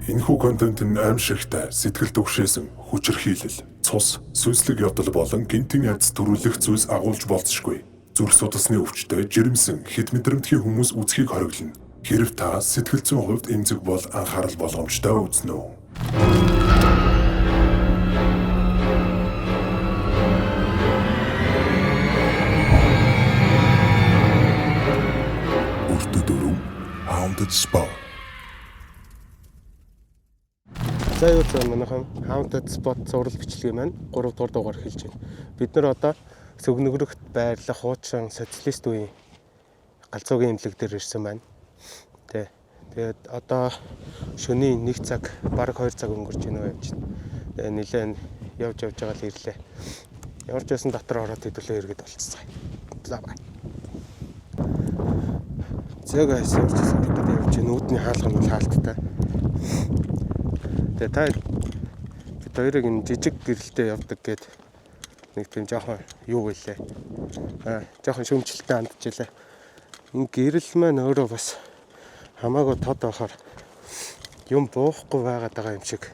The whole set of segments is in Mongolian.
Энэхүү контент нь аимшигтай, сэтгэл түгшээсэн, хүчирхийлэл, цус, сүнслэг явдал болон гинтийн айдас төрүүлэх зүйлс агуулж болзошгүй. Зүрх судасны өвчтөй, жирэмсэн, хэд мэдрэмтгий хүмүүс үзхийг хориглоно. Хэрв та сэтгэл зүйн хувьд эмзэг бол анхаарал болгоомжтой үзнэ үү. Өртө дөрөв Haunted Spot. За юу цаа манайхан Haunted Spot зураг бичлэгийн маань 3 дугаар дугаар эхэлж байна. Бид нар одоо Сөгнөгрөгт байрлах хуучин социалист үеийн галзуугийн эмнэлэг дээр ирсэн байна. Тэ. Тэгээд одоо шөнийн 1 цаг, бараг 2 цаг өнгөрч байна уу явж байна. Тэгээ нилээн явж явж байгаа л ирлээ. Ямар ч байсан дотор ороод хэдүүлээ эргээд болцгаая. За бай. За guys, ямар ч байсан орох гэдэг явж байна. Үүдний хаалга нь бол хаалттай. Тэгээ та бид хоёрыг энэ жижиг гэрэлтэй явдаг гэд нэг тийм жоохон юу вэлээ. Жоохон шөмжлөлтөй хандчихлаа. Энэ гэрэл маань өөрөө бас хамаагүй тод байхаар юм буухгүй байгаад байгаа юм шиг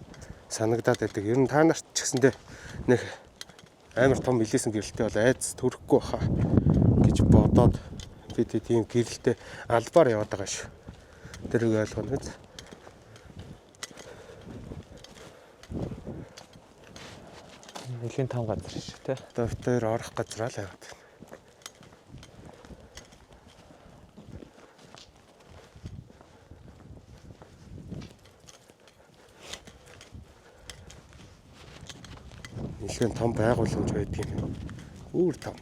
санагдаад байдаг. Ер нь та нарт ч гэсэндээ нэг амар том илээсэн гэрэлтэй бол айц төрөхгүй баха гэж бодоод бид тийм гэрэлтэй албаар яваад байгаа шүү. Тэрийг ойлгоно биз? Нэлийн том газар шүү те. Одоо бид хоёр орох газраа л яваад байна. Нэлээн том байгууламж байдаг юм. Үүр том.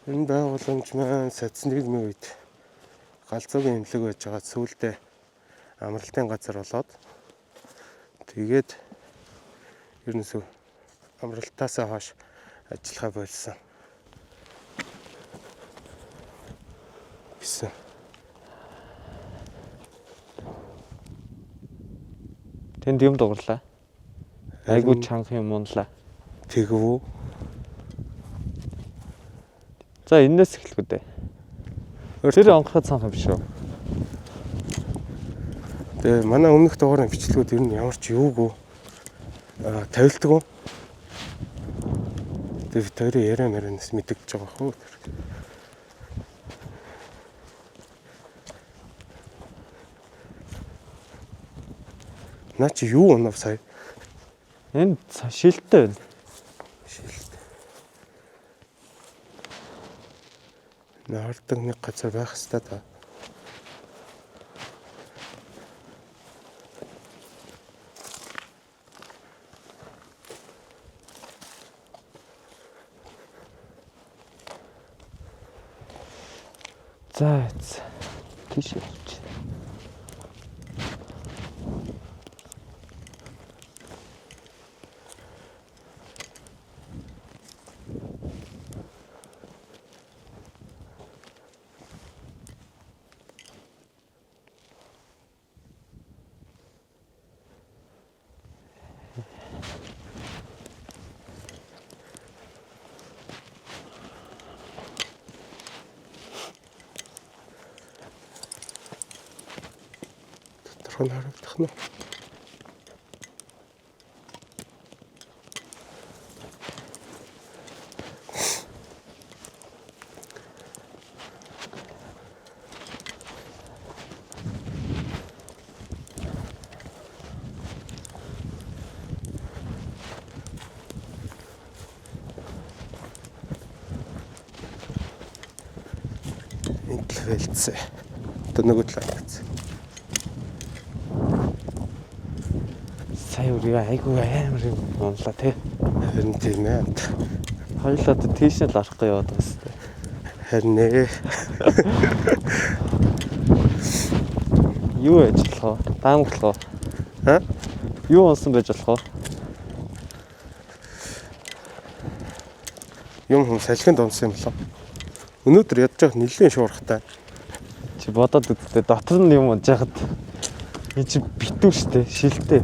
Энэ байгууламж маань социализмын үед галзуугийн эмнэлэг байж байгаа сүүлдээ амралтын газар болоод тэгээд ер нь амралтаасаа хойш ажиллахаа болсон гэсэн. Тэнд юм дугарлаа. Айгуу чанга юм унлаа. Тэгв үү? За энэс эхлэх үү дээ. Тэр онгоход цанх юм биш үү? Тэгээ манай өмнөх дугаарын бичлэгүүд ер нь ямар ч юугүй тавилдаггүй. Тэгээ бид хоёрын яриа марианаас мэдэгдэж байгаа хөө. Наа чи юу унав сая? Энэ шилтэй байна. Шилт. Наардаг нэг газар байх хэвээр та. За тийш явчих. Доторх нь харагдах нь. Энд л хэлцээ. Одоо нөгөө талаар гэсэн. Сая үрээ айгуу амар юм унлаа те. Харин тийм ээ. Хоёулаа одоо тийш нь л орохгүй яваад байгаа сте. Харин ээ. Юу яаж болох вэ? Даамглах уу? Аа? Юу унсан байж болох вэ? Юм хүм салхинд унсан юм болов. Өнөөдөр ядж явах нэлээд шуурхтай. Чи бодоод үзтээ дотор нь юм унж яхад энэ чи битүү штэ шилтэй.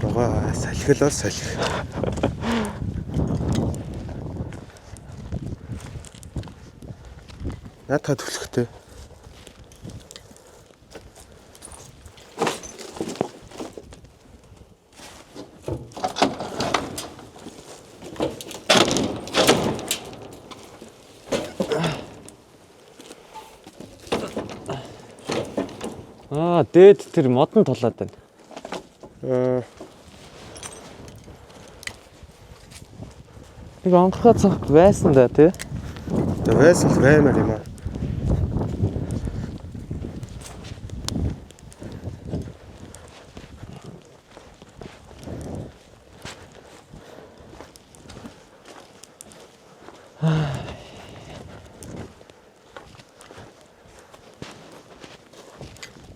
Рогоо салхил бол салхи. Наадхаа түлхтэй. Аа дээд тэр модон тулаад байна. Аа Нэг онгорхой цонх байсан да тий. тэ байсан л баймаар юм аа.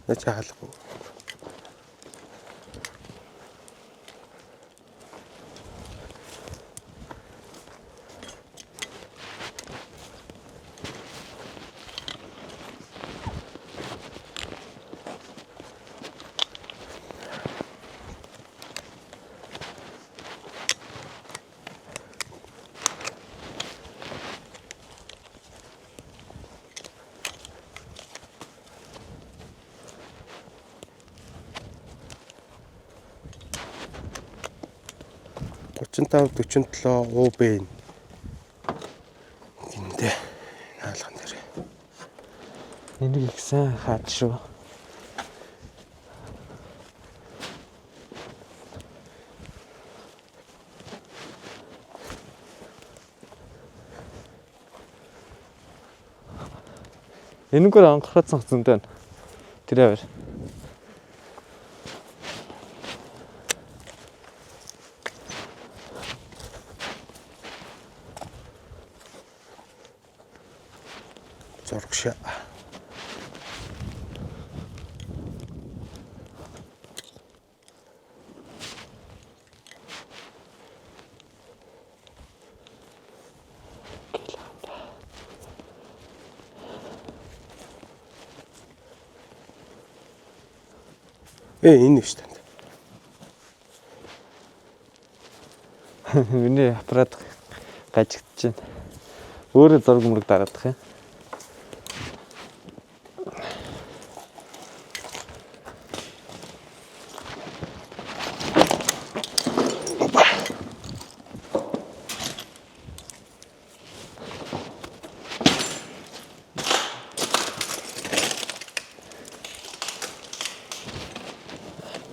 Наач хаалгагүй. 35 47 УБ гиндэ наалган дээр. Энийг их сайн хаад шүү. Энэгээр онгорхой цонх зөндөө байна. Тэр аваар. Зурагшаа. Э энэ биш танд. Миний аппарат гажигдж байна. Өөрөө зураг мөрөг дараадах юм.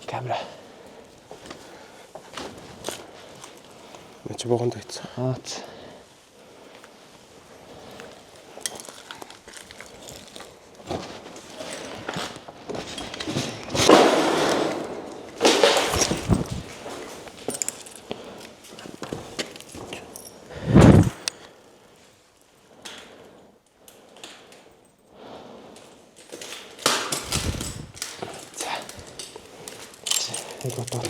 Камера. Мэн чи богонд байцсан. Аа. ц. За. Нэг удаа.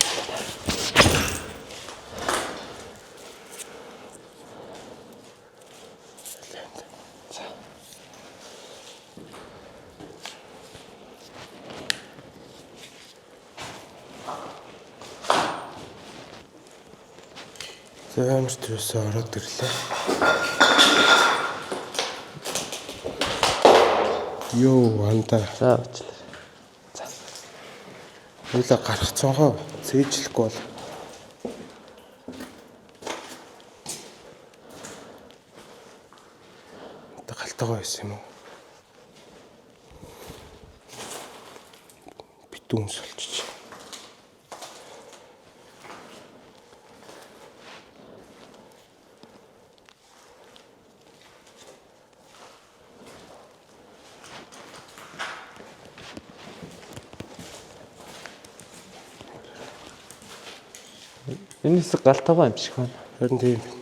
За ямар ч юусаа ороод ирлээ. Йоо анда. За уучлаарай. Хойлоо гарах цонхоо цээжлэхгүй бол одоо галтайгаа байсан юм уу? Битүүн солчиж. Энэ хэсэг галтайгаа юм шиг байна. Харин тийм байна.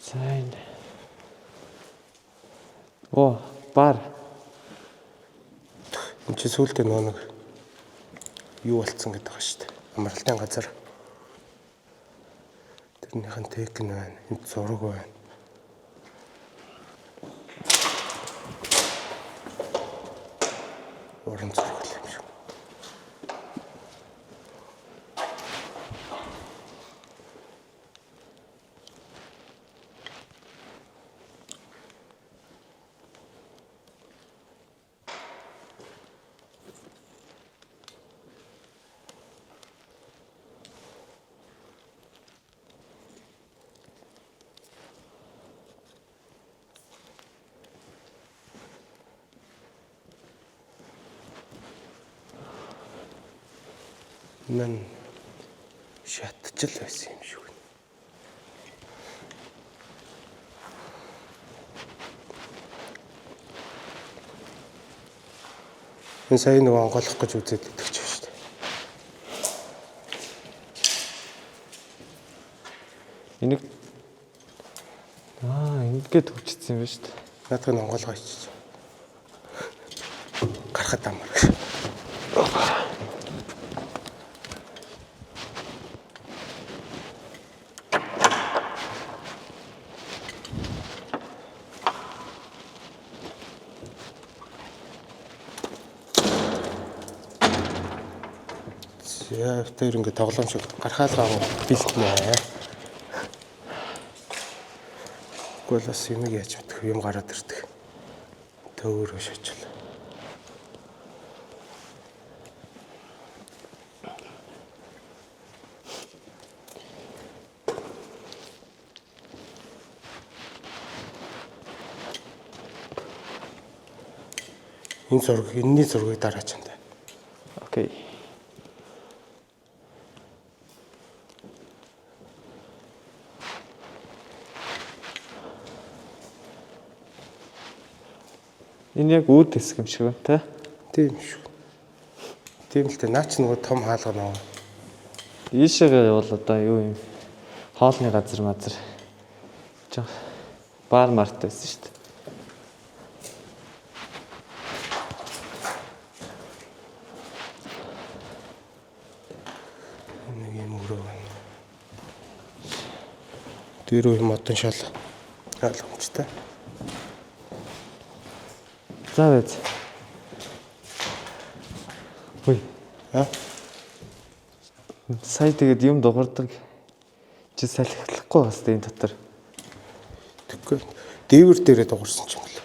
За энэ. Оо, бар. Энд чи сүүлдээ нөө нэг юу болцсон гэдэг байгаа шүү дээ. Амралтын газар. Тэрнийх нь тек нь байна. Энд зураг байна. Уран зураг л юм шиг. Нэн шатчил байсан юм шиг байна. Энэ сая нөгөө онгойлох гэж үзээд идэх чинь шүү дээ. Энийг Аа, ингээд төвчсөн юм байна шүү дээ. Наадах нь онгойлгоо хийчих. Гарахад амар. За, тэр ингээд тоглоом шиг гарахаалгаа бэлтнэ. Тэгвэл бас юмыг яаж мэдэх юм гараад ирдэг. Төвөрөө шачил. Энэ зураг, энэний зургийг дараач энэ. Окей. Энэ яг үүд хэсэг юм шиг байна те. Тийм шүү. Тийм л дээ. Наа чи нөгөө том хаалга нөгөө. Ийшээгээ явал одоо юу юм? Хоолны газар мазар. Жох бар март байсан шүү дээ. Нэг юм өрөө байна. Дээрөө юм модон шал хаалгамжтай. За байж. Хүй. Аа? Сая тэгээд юм дугардаг. Чи салхилахгүй бас энэ дотор. Тэгэхгүй. Дээвэр дээрээ дуурсан ч юм л.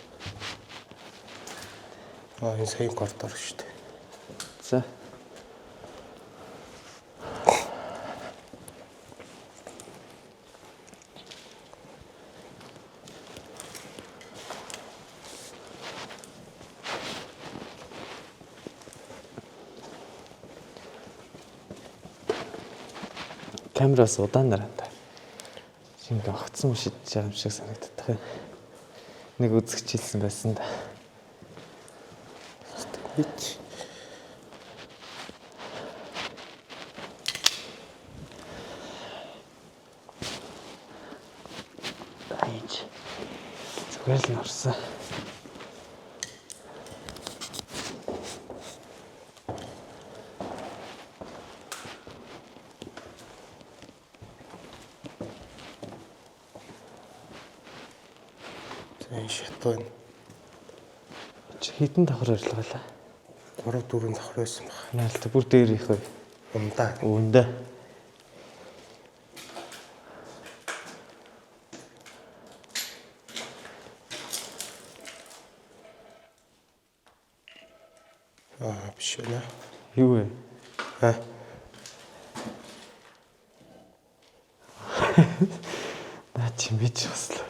Аа энэ саяын коридор шүү дээ. За. Камераас удаан нарантаа. Шинэ огцсон шидэж байгаа юм шиг санагддаг. Нэг үзэгч хэлсэн байсан да. Бит. Айж. Зүгээр л норсон. За энэ шат байна. Чи хитэн давхар барилга байлаа. 3 4 давхар байсан баг. Наалт бүр дээр их бай. Ундаа. Үндэ. Аа биш ээ. Юу вэ? Аа. Наа чи мэдж бас л.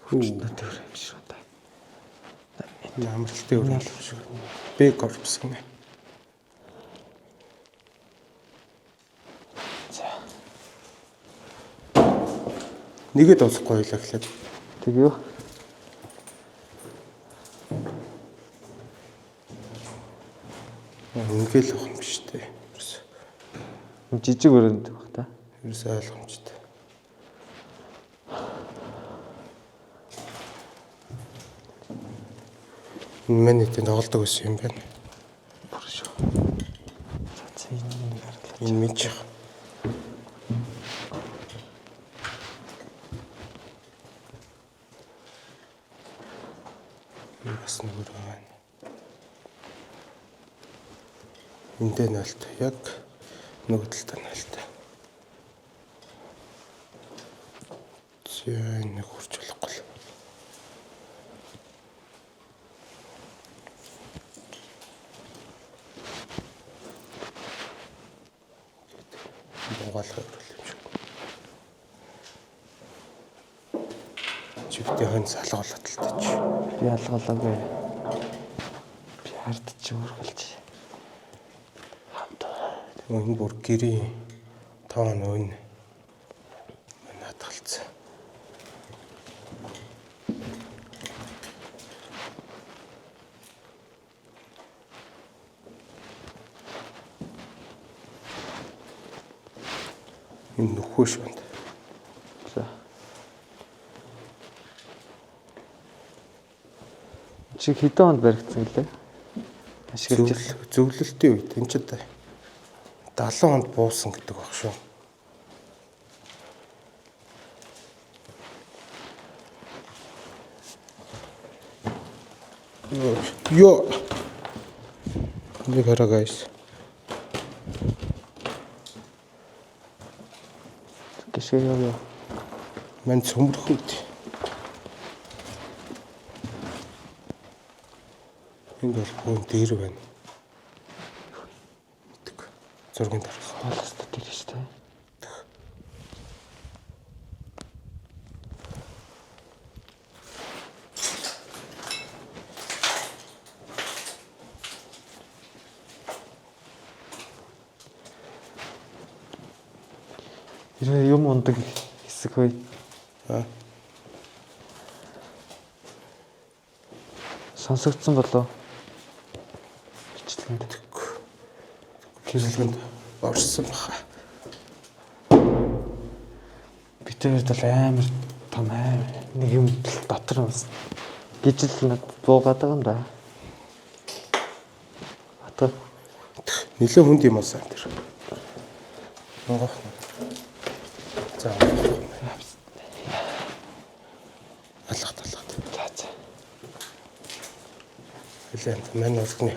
Хүү. Наа тэр юм шиг байна. Энэ амралтын өрөө юм шиг. Б корпус гэнэ. За. Нэгэд дуусахгүй байлаа гэхлээр Тэг юу? ингээл явах юм биш үү? Жижиг өрөөнд баг та. Ерөөсөө ойлгомжтой. Энэ миний тэнд тоглодог байсан юм байна. Бүр шүү. За за энэ нэг харлаа. Энэ мэдчих. Энэ бас нэг өрөө байна. Эндээ нөлт яг нөгөө талдаа нөлт. За энэ нэг хурж болохгүй л. Буугаалах юм шиг. Чивтэй хонь салгуулаад л тач. Би алгалаагүй. Би хардч өөргөлж. Хамт. Энэ бүр гэрийн тоон өн хадгалцсан. Энэ нөхөө швэнд. За. Чи хэдэн онд баригдсан гэлээ? Ашиглаж байсан. Зөвлөлтийн үед энэ ч 70 онд буусан гэдэг баг шүү. Йоо. Нэг хараа guys. Гişгэ яв яв. Мань цөмөрхөд. Энд бол бүүн дээр байна. Мэддэг. Зургийн дарсан. Хоолоос дээр шүү дээ. Хэрвээ юм ундаг хэсэг хөөе. Аа. Сонсогдсон болов? Бичлэгэнд. Гэрэлгэнд орсон баха. Битэрд бол амар том амар нэг юм дотор бас гижил над буугаад байгаа юм да. Атга Нилээ хүнд юм асан тэр. Монгох. За. Алгат алгат. За за. Нилээ мань урдны.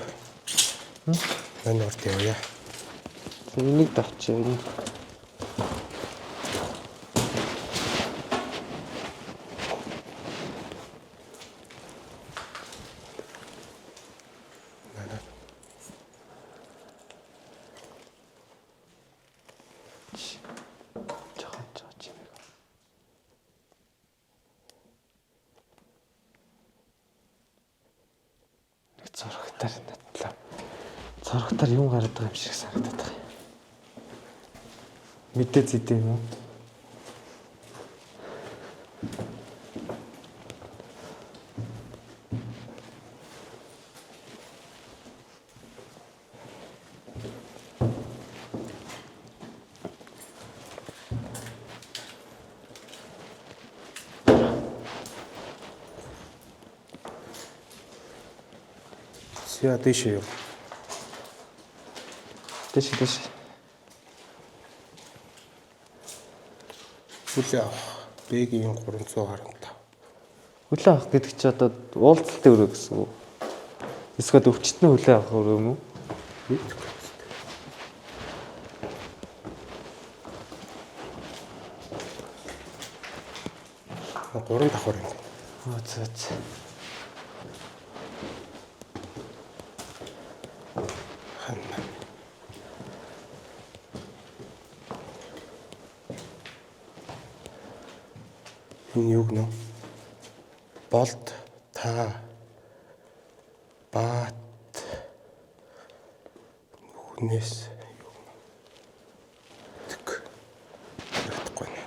Мань урд явъя. Энийг давчээ. Энэ жоохон жоохон чимээг. Нэг зурагтаар надлаа. Зурагтаар юм гараад байгаа юм шиг санагдаад байгаа юм. Мэдээ зэдээ юм уу? За тийш юу. Дэш дэш. Хүлээ авах. Бэгийн 315. Хүлээ авах гэдэг чи одоо уулзалтын өрөө гэсэн үг. Эсвэл өвчтний хүлээ авах өрөө юм уу? Мэдгүй. Гурван давхар юм. Оо зөө зөө. Ханна. Энэ юу гэнэ? Болд та баат нүхнээс юу гэнэ? Тэг. Харагдахгүй нэ.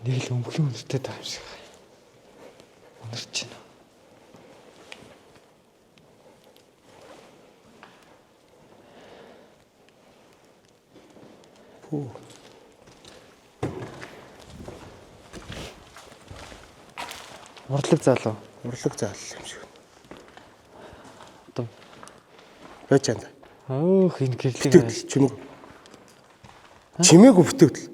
Нэг л өмгөлийн үнэртэй байгаа юм шиг байна. Үнэрч байна. Пүү. Урлаг залуу. Урлаг заал юм шиг. Одоо Байж анда. өөх энэ гэрлийг Бүтээдэл чимээг. Чимээгүй бүтээдэл.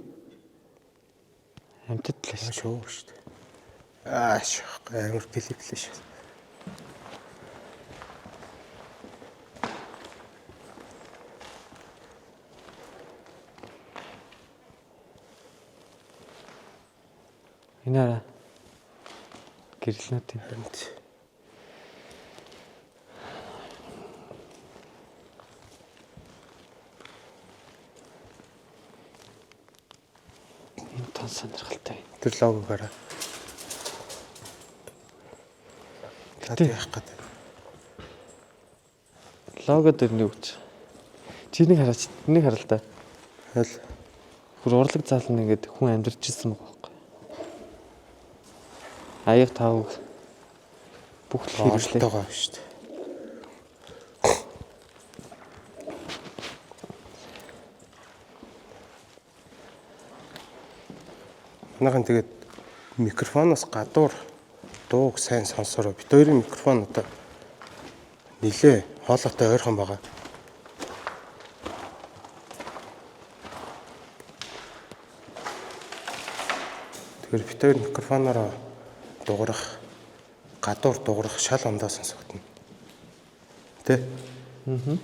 амьтад л шүү. Шөө шүү дээ. Аа шоо амар пилиплээ шүү. Энэ араа гэрлнүүд юм. Харин Энэ тон сонирхолтой юм. тэр логог хараа. Таад яах гэдэг. Лого дээр нь юу гэж. Чи нэг хараач, нэг харал та. Хэл Хөр урлаг заал нь ингээд хүн амьдарч ирсэн байгаа байхгүй. Аяг тавг бүх л хэрэглээ. оролтоогоо шүү дээ. Манайхан тэгээд микрофоноос гадуур дууг сайн сонсороо. Бид хоёрын микрофон одоо нилээ хоолойтой ойрхон байгаа. Тэгэхээр бид хоёр микрофоноор дуурах гадуур дуурах шал ондоо сонсогдно. Тэ? Аа.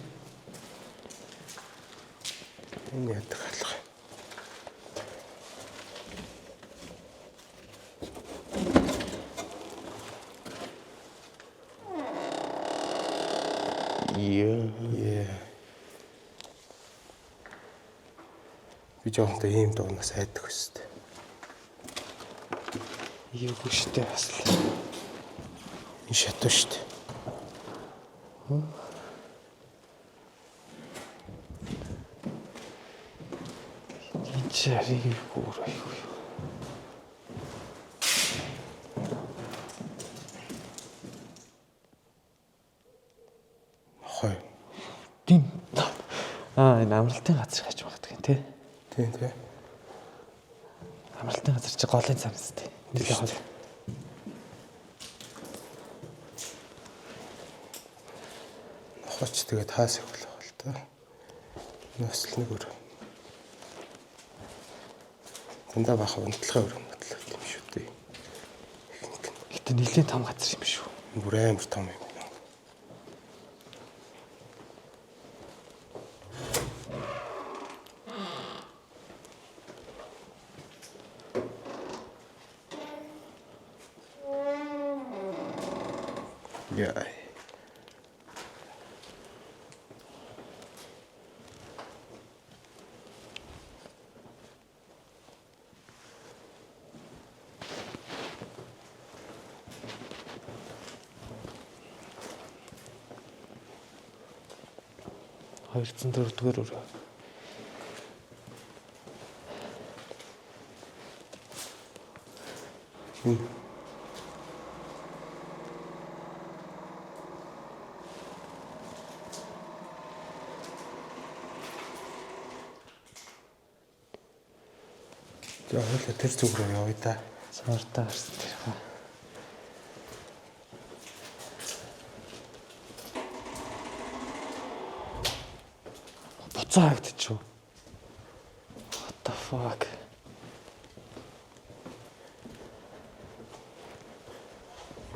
Энэ яадаг алга. Йоо. Ее. Би жоохонтой ийм дуунаас айдаг өстэй. Юу хөштэй бас л. Энэ шатуу шүү дээ. Энэ чи ариг гүр аюу. Хой. Дим. Аа энэ амралтын газар гэж магадгүй юм тий. Тийм тий. Амралтын газар чи голын цам үстэй. Нэлээ гол. Нохоч тэгээд хаас их болох л та. Бас л нэг өр. Дандаа баха унтлагын өр унтлаа юм шүү дээ. Гэтэ нэлээд том газар юм шүү. Бүр амар том юм байна. Яа. Хоёр зуун дөрөвдүгээр өрөө. За хоёлаа тэр зүг рүү явъя да. Цаартаа гарсан тэр хаа. Буцаа харагдчихв. What the fuck?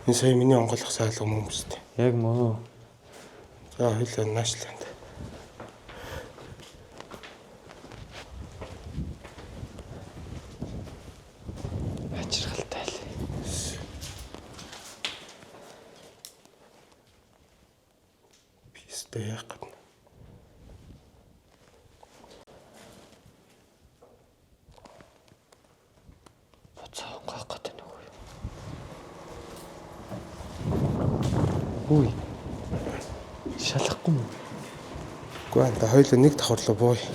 Энэ сая миний онгойлох сайлга мөн үстэй. Яг мөө. За хоёлаа наашлаа. Ачиргалтай л. Пистэ яах гэдэг. Буцаа онгоох гэдэг нэг үү? Үгүй. Шалахгүй мөн. Үгүй аа хоёлаа нэг давхар руу бууя.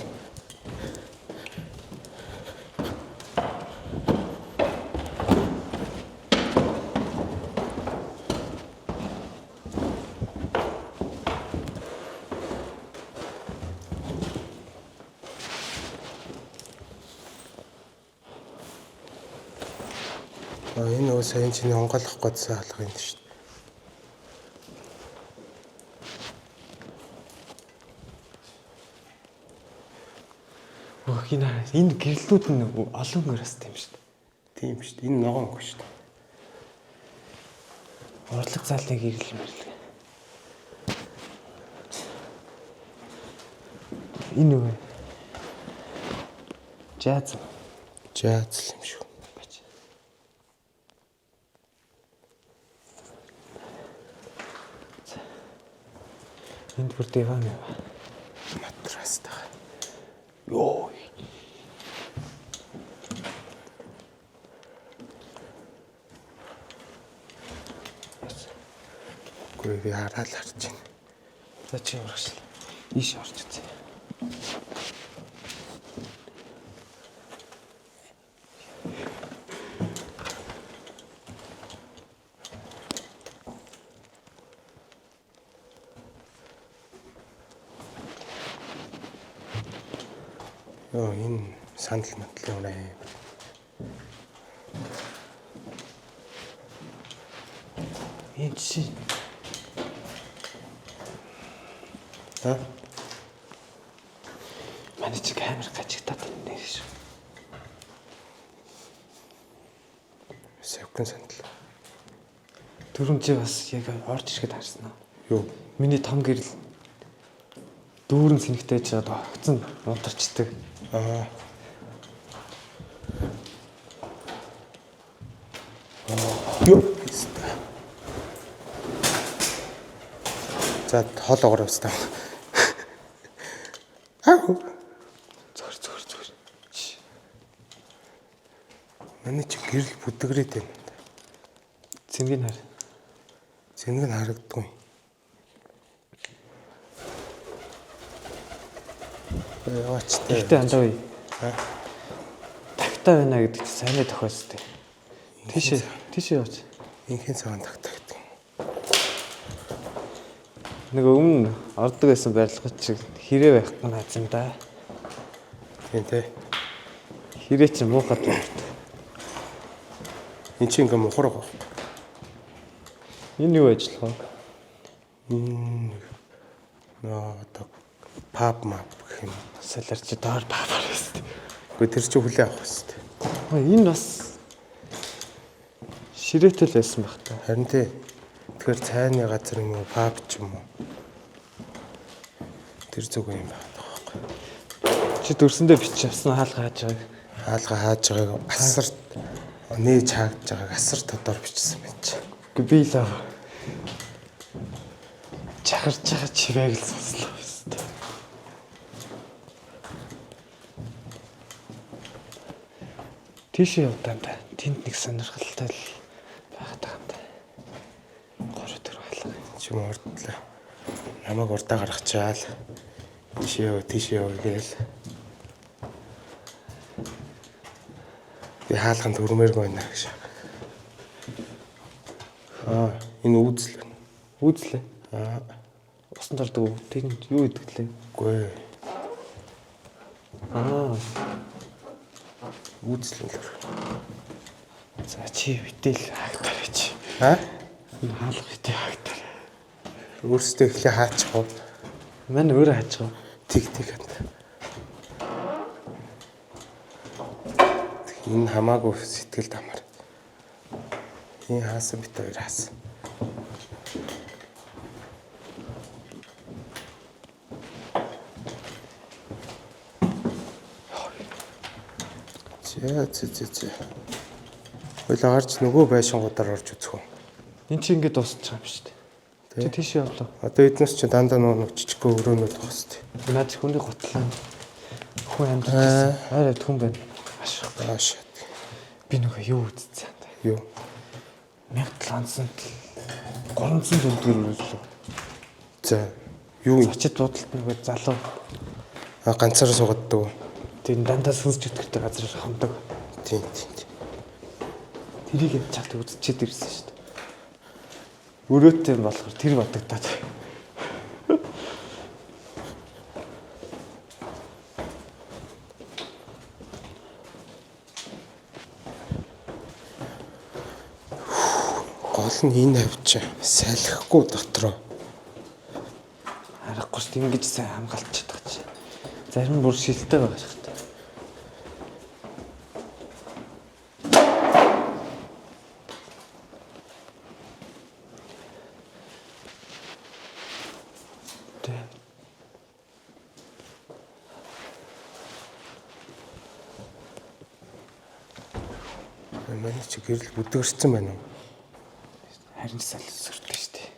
Энэ нөгөө саяын чиний онгойлгох годсон хаалга юм шүү дээ. Өөх энэ энэ гэрлүүд нь олон өнгөөр бас тийм шүү дээ. Тийм шүү дээ. Энэ ногоон өнгө шүү дээ. Урлаг заалны гэрэл мэрлэг. Энэ юу вэ? Жаз. Жаз юм шиг. Бач. Энд бүр диван юм. Матрастай. Йоо. Үгүй би хараад харж байна. За чи урагшил. Ийш орж үзье. Йоо, энэ сандал мандлын ураа юм. Энэ чи Аа? манай чи камер гажигтаад байна нэр шүү. Савкин сандал. Түрүүн чи бас яг орж ирэхэд харсан уу? Юу? Миний том гэрэл дүүрэн сэнхтэй ч одоо огцон унтарчдаг. Аа. Юу? За хоолоогоор явстаа. Аа. Зөхөр зөхөр зөхөр. Манай чи гэрэл бүдгэрээд байна. Цэнгийг хар. Цэнэг нь харагддгүй. Яваач тэ. Гэхдээ андаа үе. Тагтаа байна гэдэг чи сайн тохиолдсон. Тийшээ тийшээ яваач. Инхэн цагаан тагтаа гэдэг. Нэг өмнө ордог байсан барилга чиг хэрэг байхгүй наазан да. Тийм тэ. Хэрэг чи муухай дуртай. Энд чи ингээ мухар байгаа байхгүй. Энэ юу ажиллах вэ? Энэ нөө одоо паб мап гэх юм. Салар чи доор пабар байсан. Үгүй тэр чи хүлээ авах хэвээр. Энэ бас ширээтэй л байсан баг та. Харин тий. Тэгэхээр цайны газар юм уу, паб ч юм уу. Тэр зүг юм байна байхгүй. Чи дүрсэндээ бичиж авсан хаалга хааж байгааг. Хаалга хааж байгааг асар нээж хаагдж байгааг асар тодор бичсэн байж. Үгүй би л ав. Чахарч байгаа чивээг л сонслоо өстө. Тийшээ явдаа юм да. Тэнд нэг сонирхолтой л байгаад байгаа юм да. 3 4 хаалга. Чи юм урдлаа. Намайг урдаа гаргачаал. Тийшээ яв, тийшээ яв гээл. Би хаалганд хүрмээргүй байна гэж. Аа, энэ үүсэл байна. Үүслээ. Аа, Усанд ордог уу? Тэнд юу идэг лээ? үгүй. Аа. Үүсэл нь л. За чи битэл хаагтараа чи. Аа? Энэ хаалга битээ хаагтараа. Өөрсдөө эхлээ хаачих уу? Мань өөрөө хаачих уу? Тэг тэг ханд. Энэ хамаагүй сэтгэлд амар. Энэ хаасан бит хоёр хаасан. Зэ зэ зэ зэ. Хойлоо гарч нөгөө байшингуудаар орж үзэх үү? Энд чи ингээд дуусчих юм шүү дээ. Тэ. Чи тийш явлаа. Одоо эднээс чи дандаа нөгөө нэг жижигхэн өрөөнүүд байх хэвээр. Наад чи хүний гутлаа. Хүн амьдарч байсан. Ойр авд хүн байна. Ашиг. Аа shit. Би нөгөө юу үзсэн юм бэ? Юу? 1700 304 дэх өрөөлөө. За. Юу юм? Зочид буудалд нөгөө залуу А ганцаараа суугаад дөө. тэр дандаа сүнс чөтгөртэй газар хомдог. Тийм тийм тийм. Тэрийг юм чалт үзчихэд ирсэн шүү дээ. Өрөөтэй юм болохоор тэр бодогдоод. Гол нь энэ авч салхихгүй дотроо. Аргагүй шүү дээ, ингэж сайн хамгаалж чадах чи. Зарим нь бүр шилтэй байгаа шүү дээ. Тэ. Манай чи гэрэл бүдгэрсэн байна уу? Харин сал сүртэй шүү дээ.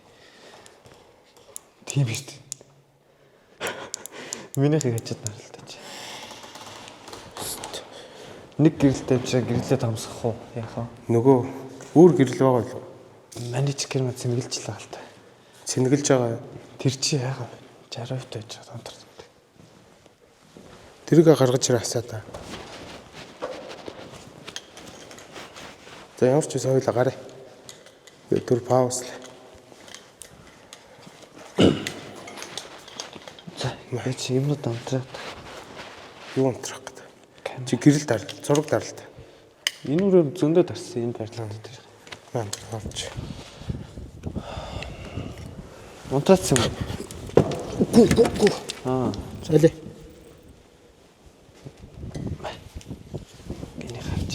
Тийм биш үү? Минийхийг хачаад наралтай чи. Нэг гэрэлтэй юм шиг гэрлээ томсгох уу? Яах вэ? Нөгөө өөр гэрэл байгаа юу? Манай ч гэр мэ цэнгэлж л байгаа л та. Цэнгэлж байгаа. Тэр чи яагаа вэ? 60% байж байгаа донтор. Тэрийг гаргаж ирээ хасаа та. За ямар ч байсан хоёлаа гараа. Тэр паузлаа. За, би чи юмнууд унтраад. Юу унтрах гэдэг. Чи гэрэл дар, зураг даралт. Энэ үрээ зөндөө дарсан энэ барилганд дээр. Маань орж. Унтраадсан юм уу? Гү гү гү. Аа, Алей. энийг харж.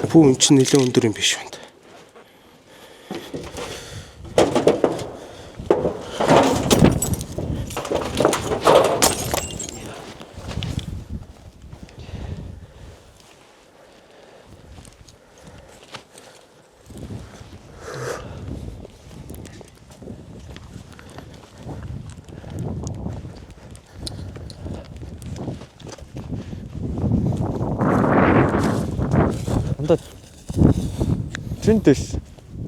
Бүү эн чинь нэлээд өндөр юм биш үү? Андаа Тэрэн дэш.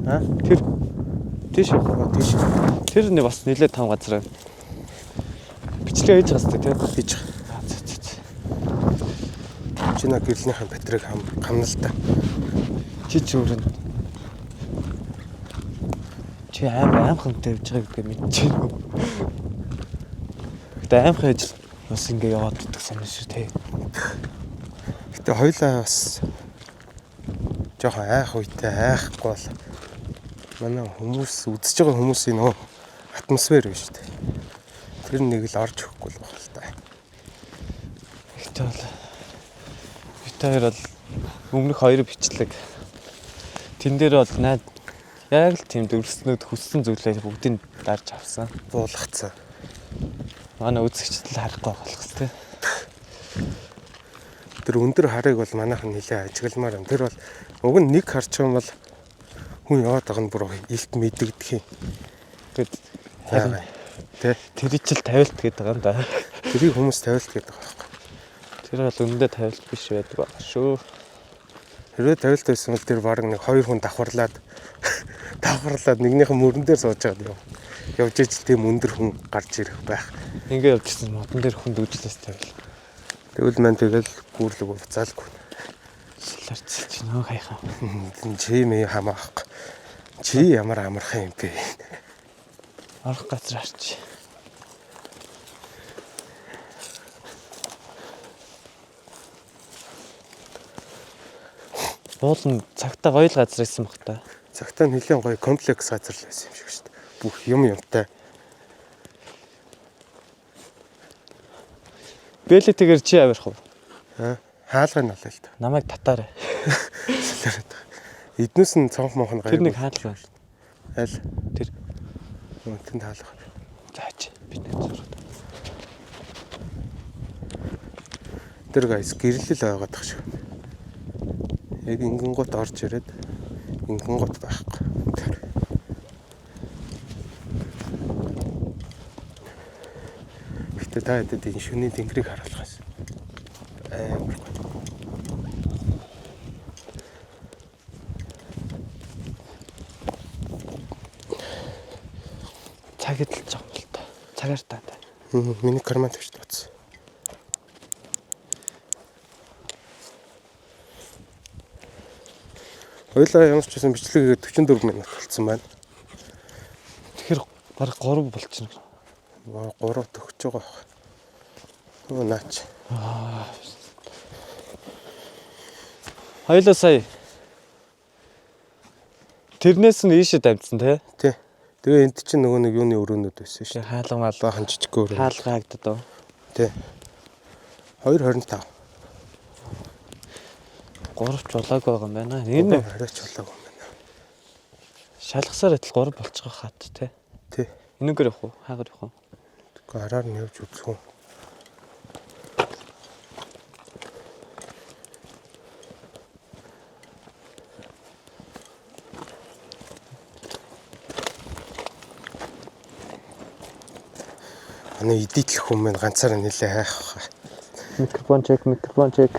Аа? Тэр тийш явах. Аа тийш Тэр нэг бас нэлээд том газар байна. Бичлэг хийж байгаа тийм. хийж. Аа, зэ, зэ, зэ. Чи на гэрлийнхээ батарейг хам хамна л та. Чи ч өөр нь. Чи амар аимхантай явж байгаа гэдгээ мэдчихэв. Гэтэ аимхан ажил бас ингэ яваад идэх сонир шүү те. Гэтэ хоёлаа бас жоохон айх үедээ айхгүй бол манай хүмүүс үзэж байгаа хүмүүсийн нөө атмосфер биш үү? Тэр нэг л орж өгөхгүй л баг л та. Гэтэ бол бид хоёр бол өмнөх хоёр бичлэг тэн дээр бол найд яг л тийм дүрснүүд хүссэн зүйлээ бүгдийг дарж авсан. Буулгацсан. Манай үзэгчд л харахгүй болох хэвээр. Тэр өндөр харыг бол манайхан нэлээ ажигламаар юм. Тэр бол уг нь нэг харчих юм бол хүн яваад байгаа нь бүр илт мэдэгдэх юм. Тэгэд харин Тэ. тэр чил тавилт гэдэг байгаа юм да. Тэрийг хүмүүс тавилт гэдэг байгаа байхгүй. Тэр бол үнэндээ тавилт биш байдаг байгаа шүү. Хэрвээ тавилт байсан бол тэр баг нэг хоёр хүн давхарлаад давхарлаад нэгнийхэн мөрөн дээр сууж байгаад яв. Явж ижил тийм өндөр хүн гарч ирэх байх. Ингээ явж ирсэн модон дээр хүн дүүжлээс тавил. Тэгвэл мань тэгэл гүрлэг буцаалгүй. Шиларч чи нөө хайхаа. Чи мэ хамаахгүй. Чи ямар амархан юм бэ? Орох газар арч. Уул нь цагтаа гоё л газар исэн баг та. Цагтаа нэлээд гоё комплекс газар л байсан юм шиг шүү дээ. Бүх юм юмтай. Бэлэтэйгэр чи авирах уу? Аа, хаалга нь болоо л та. Намайг татаарай. Солиороод. Эднээс нь цонх монх нь Тэр нэг гайгүй. хаалга байна. Аль? Тэр. Тэнд хаалга. Заач би нэг зураг. Тэр гайс гэрлэл байгаад тах шиг. Яг ингэн гот орж ирээд ингэн гот байхгүй. Гэтэ та хэдэд энэ шөнийн тэнгэрийг харуулах байсан. Амар гоё. Цаг эдэлж байгаа юм л та. Цагаар та. Миний карман тавьж утсан. Хоёлаа ямар ч байсан бичлэг хийгээд 44 минут болцсон байна. Тэгэхээр бараг 3 болчихно. 3 төгсөж байгаа байх. Өө наач. Хоёлоо сая. Тэрнээс нь ийшээ дамжсан тий. Тий. Тэгээ энд чинь нөгөө нэг юуны өрөөнүүд байсан шүү Тэгээ дээ. хаалга мал Баахан жижиг өрөө. хаалга хаагдаад оо. Тий. 2.25. 3 ч болоогүй байгаа юм байна. Энэ арайч болоогүй юм байна. шалгасаар адил 3 болчих хат тий. Тий. Энэгээр явах уу? Хаагаар явах уу? Тэгэхгүй араар нь явж үзэх үү. Аны эдитлэх хүн мэн ганцаараа нилээ хайх хаа. Микрофон чек, микрофон чек.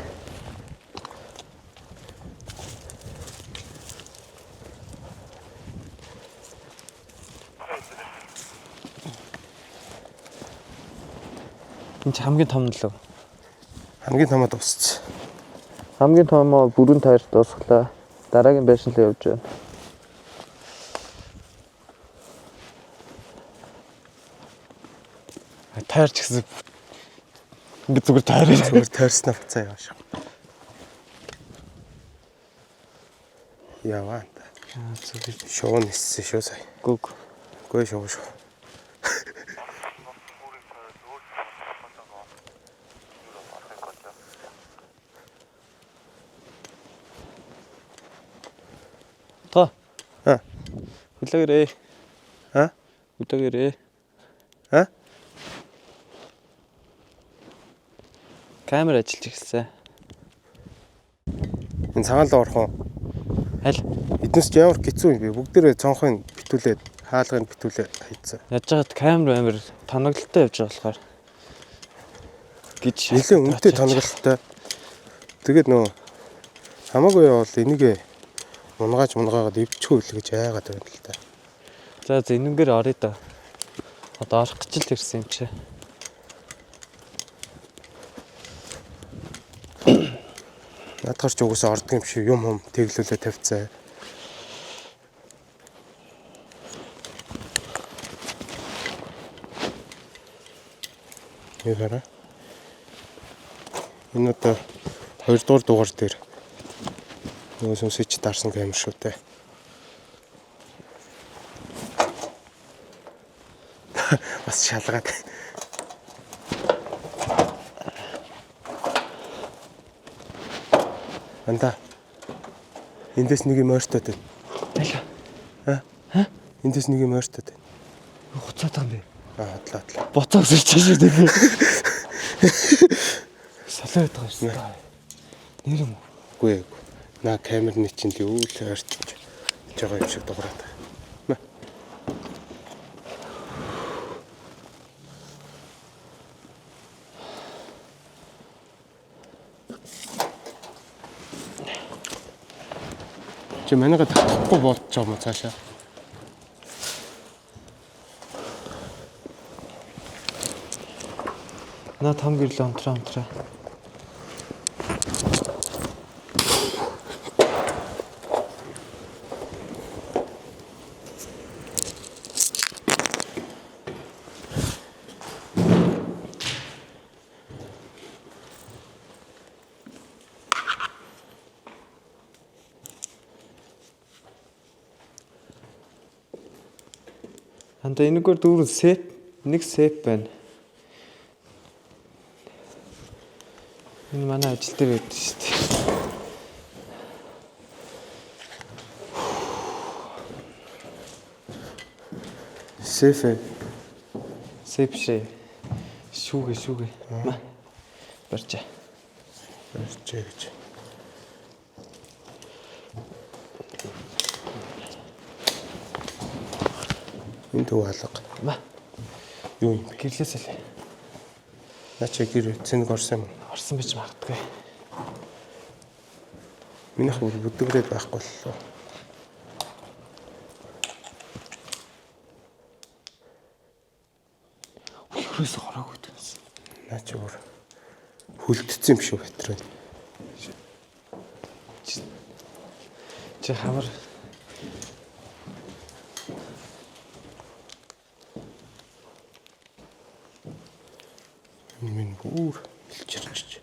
Энэ чи хамгийн том нь лөө. Хамгийн томоо дууссан. Хамгийн томоо бүрэн тойр дуусглаа. Дараагийн байшин руу явж байна. Тойрч гэсэн ингэ зүгээр тойроо. Зүгээр тойрсноо буцаа яваа шүү. Яваа. Зүгээр Шуу ниссэн шүү сая. гүг. Үгүй шуу шүү. Тоо. Аа. Хүлээгээрэй. Аа? Хүлээгээрэй. Аа? Камер ажиллаж эхэлсэн. Энэ цагаан руу орох уу? Аль? Эднээс ч ямар хэцүү юм бэ? Бүгдээрээ цонхыг битүүлээд хаалгыг битүүлээд хийцэн. Яаж жагаад камер амар тоноглолтой явж байгаа болохоор гэж Нилээ үнэтэй тоноглолтой. Тэгээд нөө хамаагүй явал энийгээ мунгааж мунгаагаад ивчгүй л гэж айгаад байна л да. За за энэнгээр оръё да. Одоо орох гэж л ирсэн юм чи. Наадхаар ч угсаа ордог юм шиг юм хум тэглүүлээ тавьцаа. Нэг хараа. Энэ одоо 2 дугаар дугаар дээр нөгөө сүнсэж дарсан камер шүү дээ. Бас шалгаад. Анда. Эндээс нэг юм ойртоод байна. Аль? Аа? Эндээс нэг юм ойртоод байна. Хуцаад байгаа юм бэ? Аа, хотлоо хотлоо. Буцаа өсөж чашаа дээ. Солиод байгаа юм шиг. Нэр юм уу? Үгүй ээ. Наа камерны чинь л юу л ойртож байгаа юм шиг дуграад. Мэ. Чи манайга татахгүй болж байгаа юм уу цаашаа? Наа том гэрлээ унтраа унтраа. Анда энэгээр дүүрэн сеп нэг сеп байна. Энэ манай ажил дээр байдаг шүү дээ. Сейф ээ. Сеп шээ. Шүүгээ шүүгээ. Ма. Барьчаа. Барьчаа гэж. Энэ төв алга. Ма. Юу юм бэ? Гэрлээс л. Наа чи гэр цэник орсон юм уу? Орсон байж магадгүй. Минийх бүр бүдгэрээд байхгүй боллоо. Хөрөөс ороогүй дэнэс. Наа чи бүр хөлдсөн юм шүү батарей. Чи хамар Энэ минь бүр илчирч.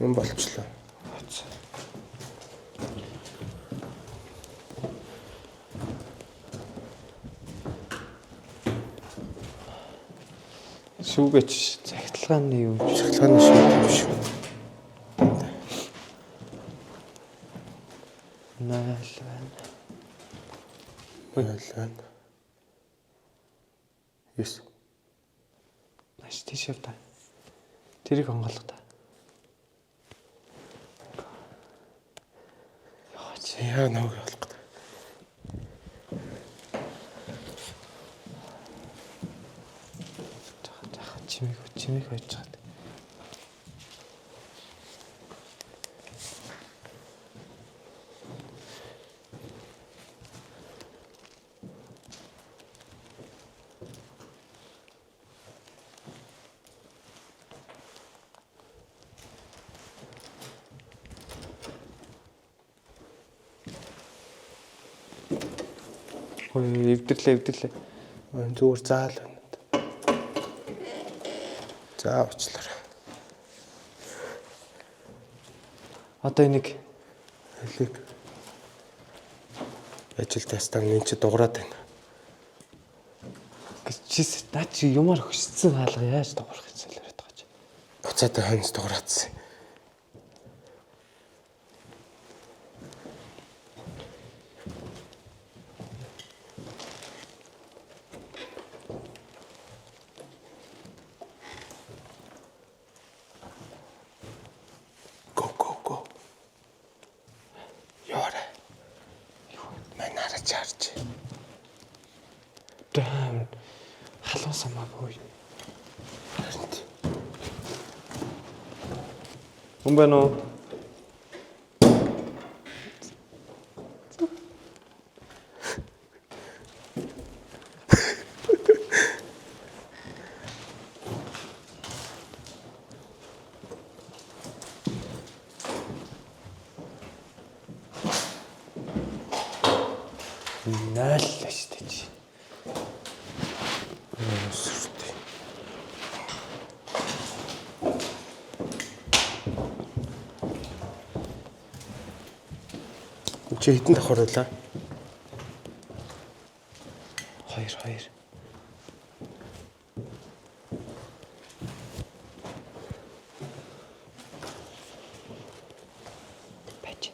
Юм болчлоо. Шүүгээч захидалгааны юм. Шахалгааны шүү юм шүү. 0 байна. 0 байна. 9. Маш тийш яв та. Тэрийг онгойлго та. Яач. Яа нэг болох гэдэг. Жаха чимээг байж чад. Ой, эвдэрлээ. Зүгээр заал байна. За уучлаарай. Одоо энийг Хэлийг ажил тастан энэ чи дуграад байна. гэж чис наа чи юмар хөшсөн хаалга яаж дуурах гэж солиороод байгаа чи. Буцаад хойноос дуграадсан. Go go go. Яваарай. Манай чарж. Damn. Халуун самаагүй. Харин тий. Хүн байна уу? Найл л шүү дээ чи. Сүртэй. Чи хэдэн давхар байлаа? 2 2. Бач.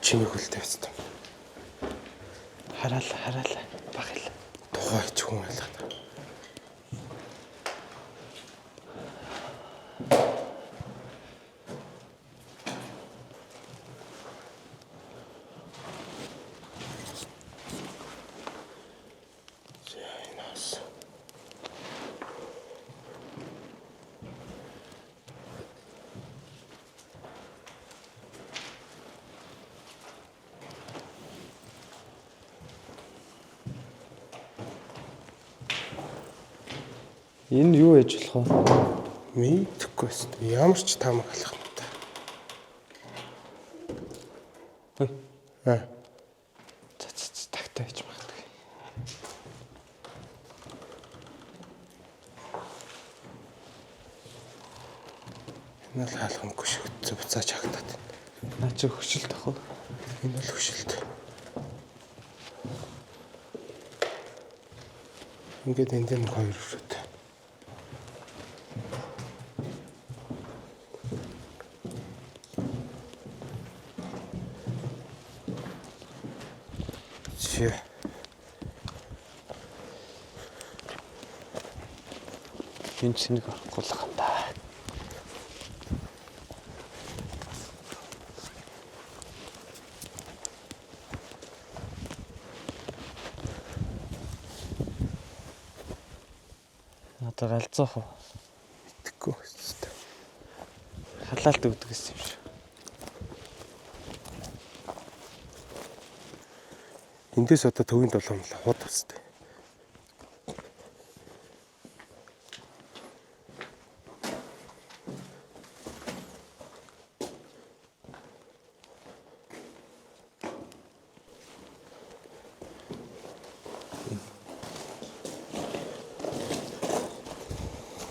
Чимээг хөлтэй хэвчээ. Хараала хараала. Баг хэл. Тухай ч хүн ойлгох. За энэ бас. Энэ юу ээж болох вэ? Мэдхгүй өст. Ямар ч таамаг алах юм та. Ой. Аа. За за за тагтай байж магадгүй. Энэ л хаалхангүй шиг буцаач хагтаад байна. Наа чи хөшөлт ах уу? Энэ бол хөшөлт. Ингээд энд нэг хоёр өрөөтэй. Чи Энэ цэнийг орохгүй л юм да. Одоо галзуух уу? мэдэхгүй хэвчээ. Халаалт өгдөг гэсэн юм шиг. Эндээс одоо төвийн долоон хууд өстэй.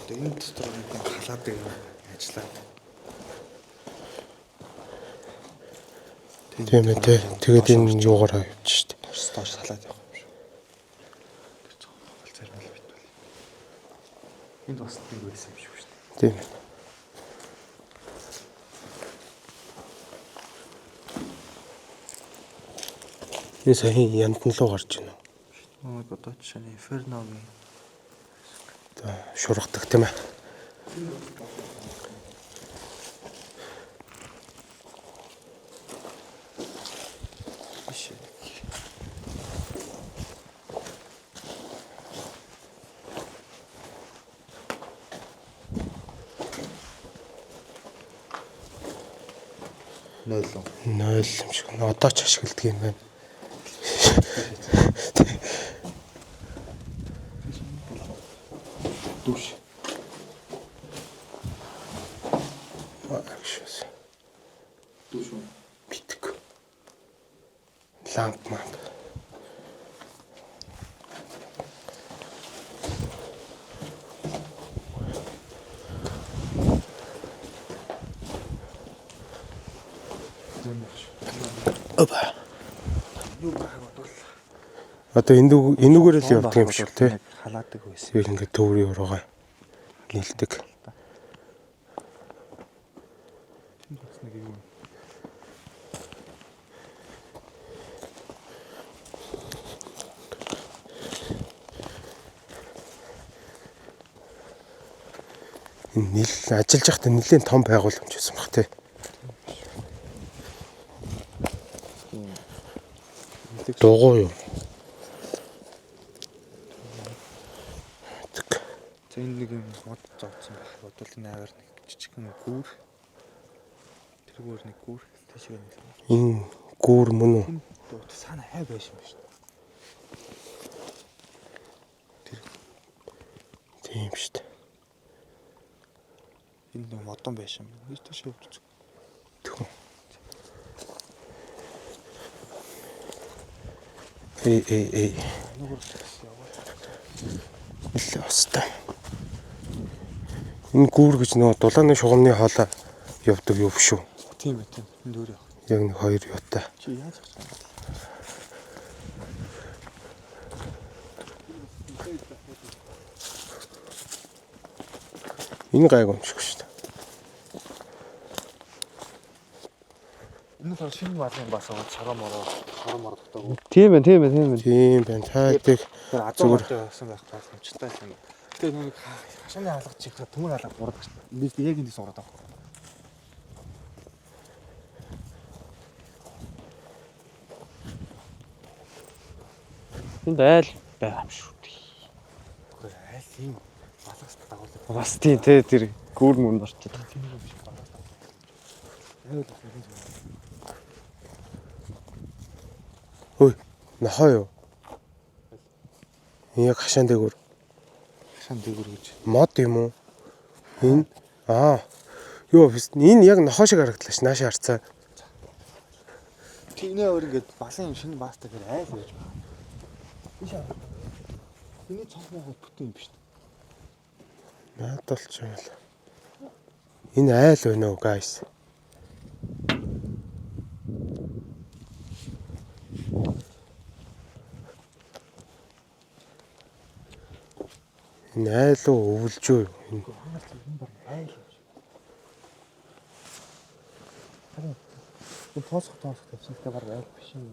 Одоо энэ дотор нэг юм халаадаг юм ажиллаад. Тийм ээ тий. Тэгээд энэ юугаар явж штэ. Доош салаад явах юм шиг. Тэр цогцол зарим л бит бол. Энд бас нэг байсан юм шиг шүү дээ. Тийм ээ. Энэ саяхан яндан руу гарч байна уу? Нэг одоо жишээ нь Inferno-гийн Одоо шургадаг тийм ээ. биш. Нойл. 0 юм шиг. Одоо ч ашигладаг юм байна. Дүш. Агшаас. Дүш үү? Битг. Ламп мамп. Опа. Юу гэх бодвол Одоо энэ энүүгээр л явдаг юм шиг тий. Халаадаг байсан. Тэр ингээд төврийн уруугаа нийлдэг. Энд бас нэг юм. Энэ нийл ажиллаж байхдаа нэлээд том байгууламж байсан баг тий. Дугуй юу? Тэг. За энэ нэг юм мод зовцсон байх. Бодвол энэ аваар нэг жижигхэн гүүр. Тэр гүүр нэг гүүр тийшээ нэг. Энэ гүүр мөн үү? Энэ дууд сана хай байсан ба шүү дээ. Тийм шүү дээ. Энэ нэг модон байсан юм. Энэ тийшээ өвдөж. Тэхүү. Эй эй эй. Нэлээ остой. Энэ гүүр гэж нөгөө дулааны шугамны хоолой явдаг юу биш үү? Тийм ээ тийм. Энд өөр явах. Яг нэг хоёр юутай. Чи яаж авах вэ? Энэ гайгүй юм шиг шүү дээ. Энэ болохоор шинэ малын бас аваад сараа мороо сараа мороо дотоо. Тийм ээ, тийм ээ, тийм ээ. Тийм байна. Та тэг Тэр азуу мортой явсан байх боломжтой юм. Гэтэ нэг хашааны алга чихээ төмөр алга бурдаг шүү дээ. Эндээс яг эндээс ураад байгаа. Энд айл байгаа юм шүү дээ. Үгүй айл ийм балгас дагуулдаг. Бас тийм те тэр гүүр мөнд орчод. Тийм юм шиг балгас дагуулдаг. Айл бас нэг юм. Хөөе. Нохоо юу? Энэ яг хашаан дээгүүр Хашаан дээгүүр гэж. мод юм уу? Энэ аа юу биш энэ яг нохоо шиг харагдлаа ш наашаа харцаа. Тинээ өөр ингээд балын юм шинэ баастай тэр айл байж байгаа. Тийш аа. Эний цонх монгол бүтэн юм биш үү? Наад болчих юм бол. Энэ айл байна уу guys? Энэ айл уу өвлжөө юу? Энэ Энэ баг айл юм шиг. Харин энэ тоосох тоосох тавьсан гэдэг баг айл биш юм.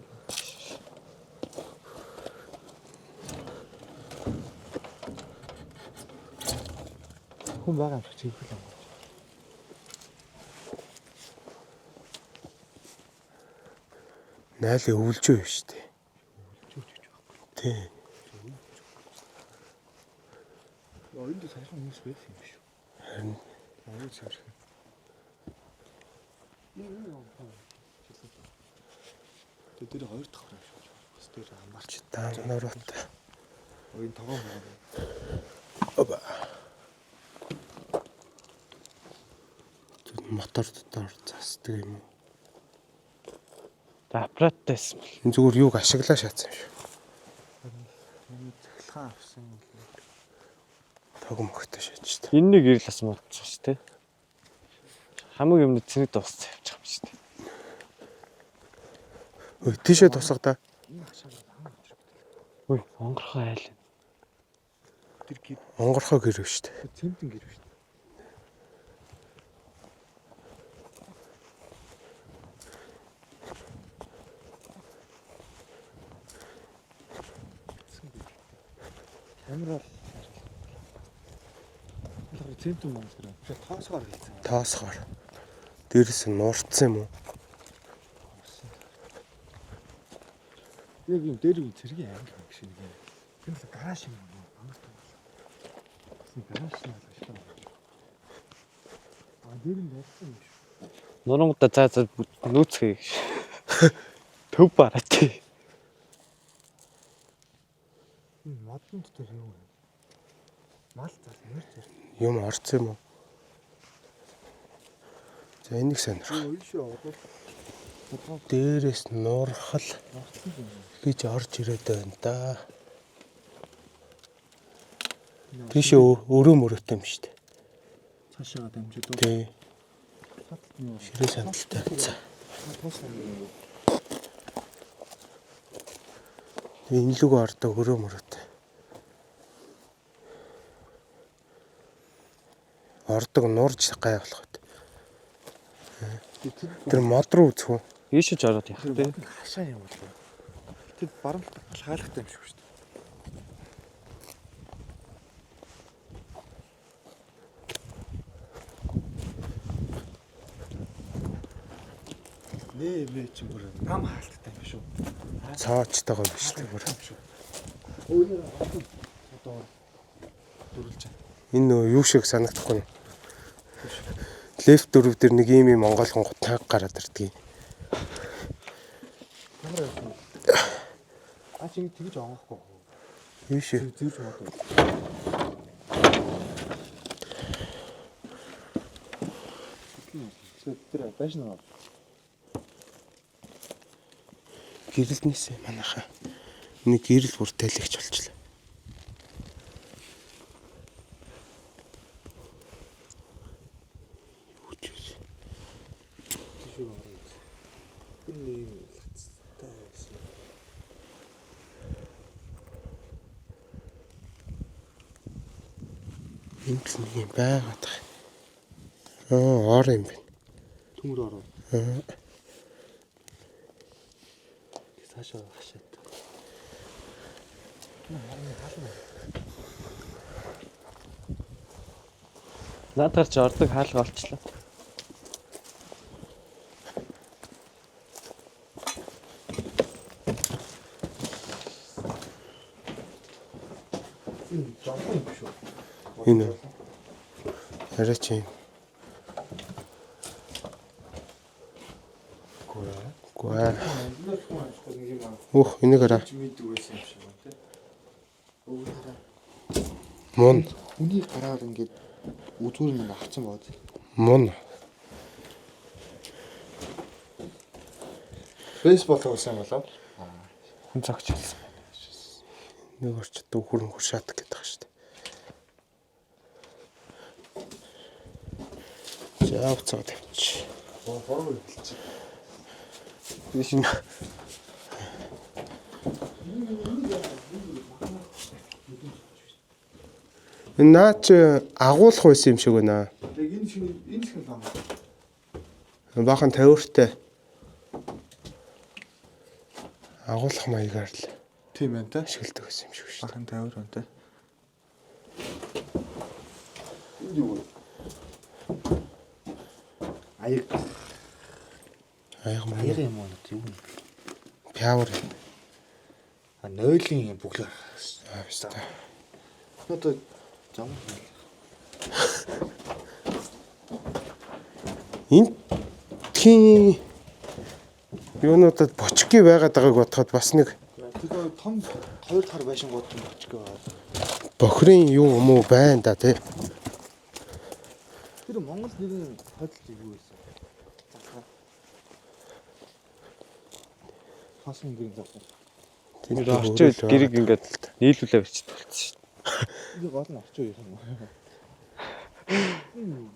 Хүн байгаа юм шиг чиглэл юм. найлын өвлжөө юм шүү дээ. Тий. Яа энд саяхан хүмүүс байсан юм биш үү? Харин Аюу царх. Энэ юм. Тэр хоёр дахь юм шиг. дээр амарч Даан нуруутай. Ой энэ тогоо мөн. Оба. Тэр мотор дотор засдаг юм уу? За аппараттай байсан бол. Энэ зүгээр юуг ашиглаа шаацсан юм шиг. Цахилгаан авсан юм лээ. Тог мөхтэй шааж та. Энэ нэг гэрэл бас муудчих шүү дээ. Хамаг юмны цэник дууссан явчих юм шүү дээ. Ой, тийшээ тусах та. Үй, онгорхоо айл. Тэр гэр Онгорхоо гэрв шүү дээ. цемтэн гэр шүү дээ. Камер бол цемтэн мөн тэр. Тоосгоор хийсэн. Тоосгоор. Дээрээс нь нуурцсан юм уу? Яг юм дээр юм цэргийн анги юм шиг нэг юм. Тэр л гараж юм уу? Амар туу. Бас гараж нь л шүү. А дээр нь ярьсан юм шүү. Нурангуудаа заа заа нүүцгээе гэж. Төв бараа тий. Энэ модон дотор юу вэ? Мал зал ярьж ярьж. Юм орцсон юм уу? За энийг сонирх. Ой шүү орвол Дээрээс нуурхал гэж орж ирээд байна да. Тийшээ өрөө мөрөөтэй юм шүү дээ. цаашаа дамжаад Тий. садалт нь юу? Ширээ сандалтай. За. Туусна юм. Энэ лүг ордог өрөө мөрөөтэй. Ордог нуурж гай болох байт. Тэр мод руу үзэх үү? Ийшэж ороод явах тий. Хашаа юм бол. Тэр баруун талд хаалгатай юм шиг шүү дээ. Нэ мэ чи бүр нам хаалттай юм шүү. Цоочтойгоо биш үү бүр. Өөрөөр одоо дөрүлж байна. Энэ нөө юу шиг санагдахгүй юм. Лефт 4 дээр нэг ийм юм монголхон гутаг гараад ирдэг. Ямар явах юм? А чи ингэ тэгж онгохгүй. Юу шиг. Зэрж мод. Тэр байшин аа. Гэрэлнээсээ манайхаа нэг гэрэл бүр тайлэгч болчлаа. Юу ч вэ? Тэр нэг юм лацтай байсан. Энд л нэг юм байгаад байгаа. Аа, ор юм байна. Төмөр ороо. Цаашаа хашаад. Наадгаар чи ордог хаалга олчлоо. Энэ жомхон юм шүү. Энэ үү? Арай чи юм. Үгүй ээ. Өөх, энийг хараа. Мэддэг байсан юм шиг байна те. Өвөр хараа. Мун, Хүний гараар ингээд үзүүр нь авцсан бод. мун. Бейсбол тоглосон юм болов? Хүн зогч болсон. Нэг орчод хөрөн хөр шатдаг гэдэг байгаа шүү дээ. За уцаа тавьчих. Бороо хэлчих. Тийш нь Энэ наа чи агуулах байсан юм шиг байна. Яг энэ шиг энэ шиг л ам. Баахан тавиуртай. Агуулах маягаар л Тийм байна те. ашигладаг байсан юм шиг шүү дээ. Бахан тавиур байна те. Энэ юу вэ? Аяг. Аяг маяг Аяг юм уу юу юм? пявар. А нойлын юм бүглэр. Аа биш та. Одоо зам. Энэ тхийн юунуудад бочки байгаад байгааг бодоход бас нэг Тэр Том хоёр дахь байшингууд юм очих гээ. Бохирын юу юм уу байна да тий. Тэр Монгол нэгэн хөдөлж юу байсан? Залгаа. Хоосон гэрийн залгаа. Тэнд Орчин үед гэрэг ингээд нийлүүлээ бичдэг болсон шүү дээ. Энэ гол нь орчин үеийн юм уу?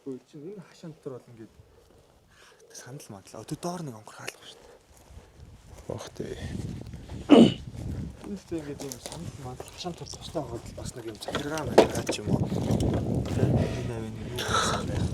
Өө чи энэ хашаан дотор бол ингээд сандал мадлаа. Тэр доор нэг онгор хаалга шүү дээ. Ох тий. Энэ ч ингээд юм сандал мандал хашаан дотор тустай байгаа бас нэг юм захиргаа махиргаа ч юм уу. Тэр энэ авийн нэг юу байсан байх.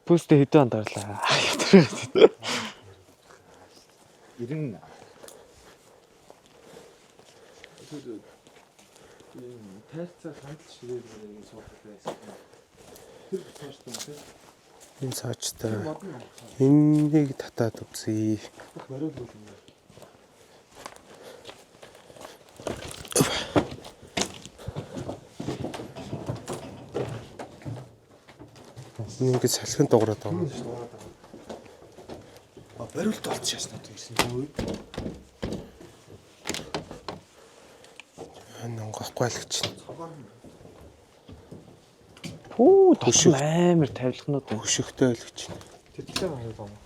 Пүстэ хэдэн онд орлаа. 90 Тэр ийм тайрцаа сандал ширээ нэг суудаг байсан. Тэр цааштай юм тийм. Энэ цаачтай. Мод нь онгорхоо. Энийг татаад үзье. Бариул юм. Энэ ингээд салхин дуграад байгаа юм. А бариулт олж шаснаа ирсэн юм уу? Энэ онгохгүй л гэж. Хүү тосн амар тавилганууд байна. Хөшөгтэй л гэж. Тэр талаа хараад байгаа юм.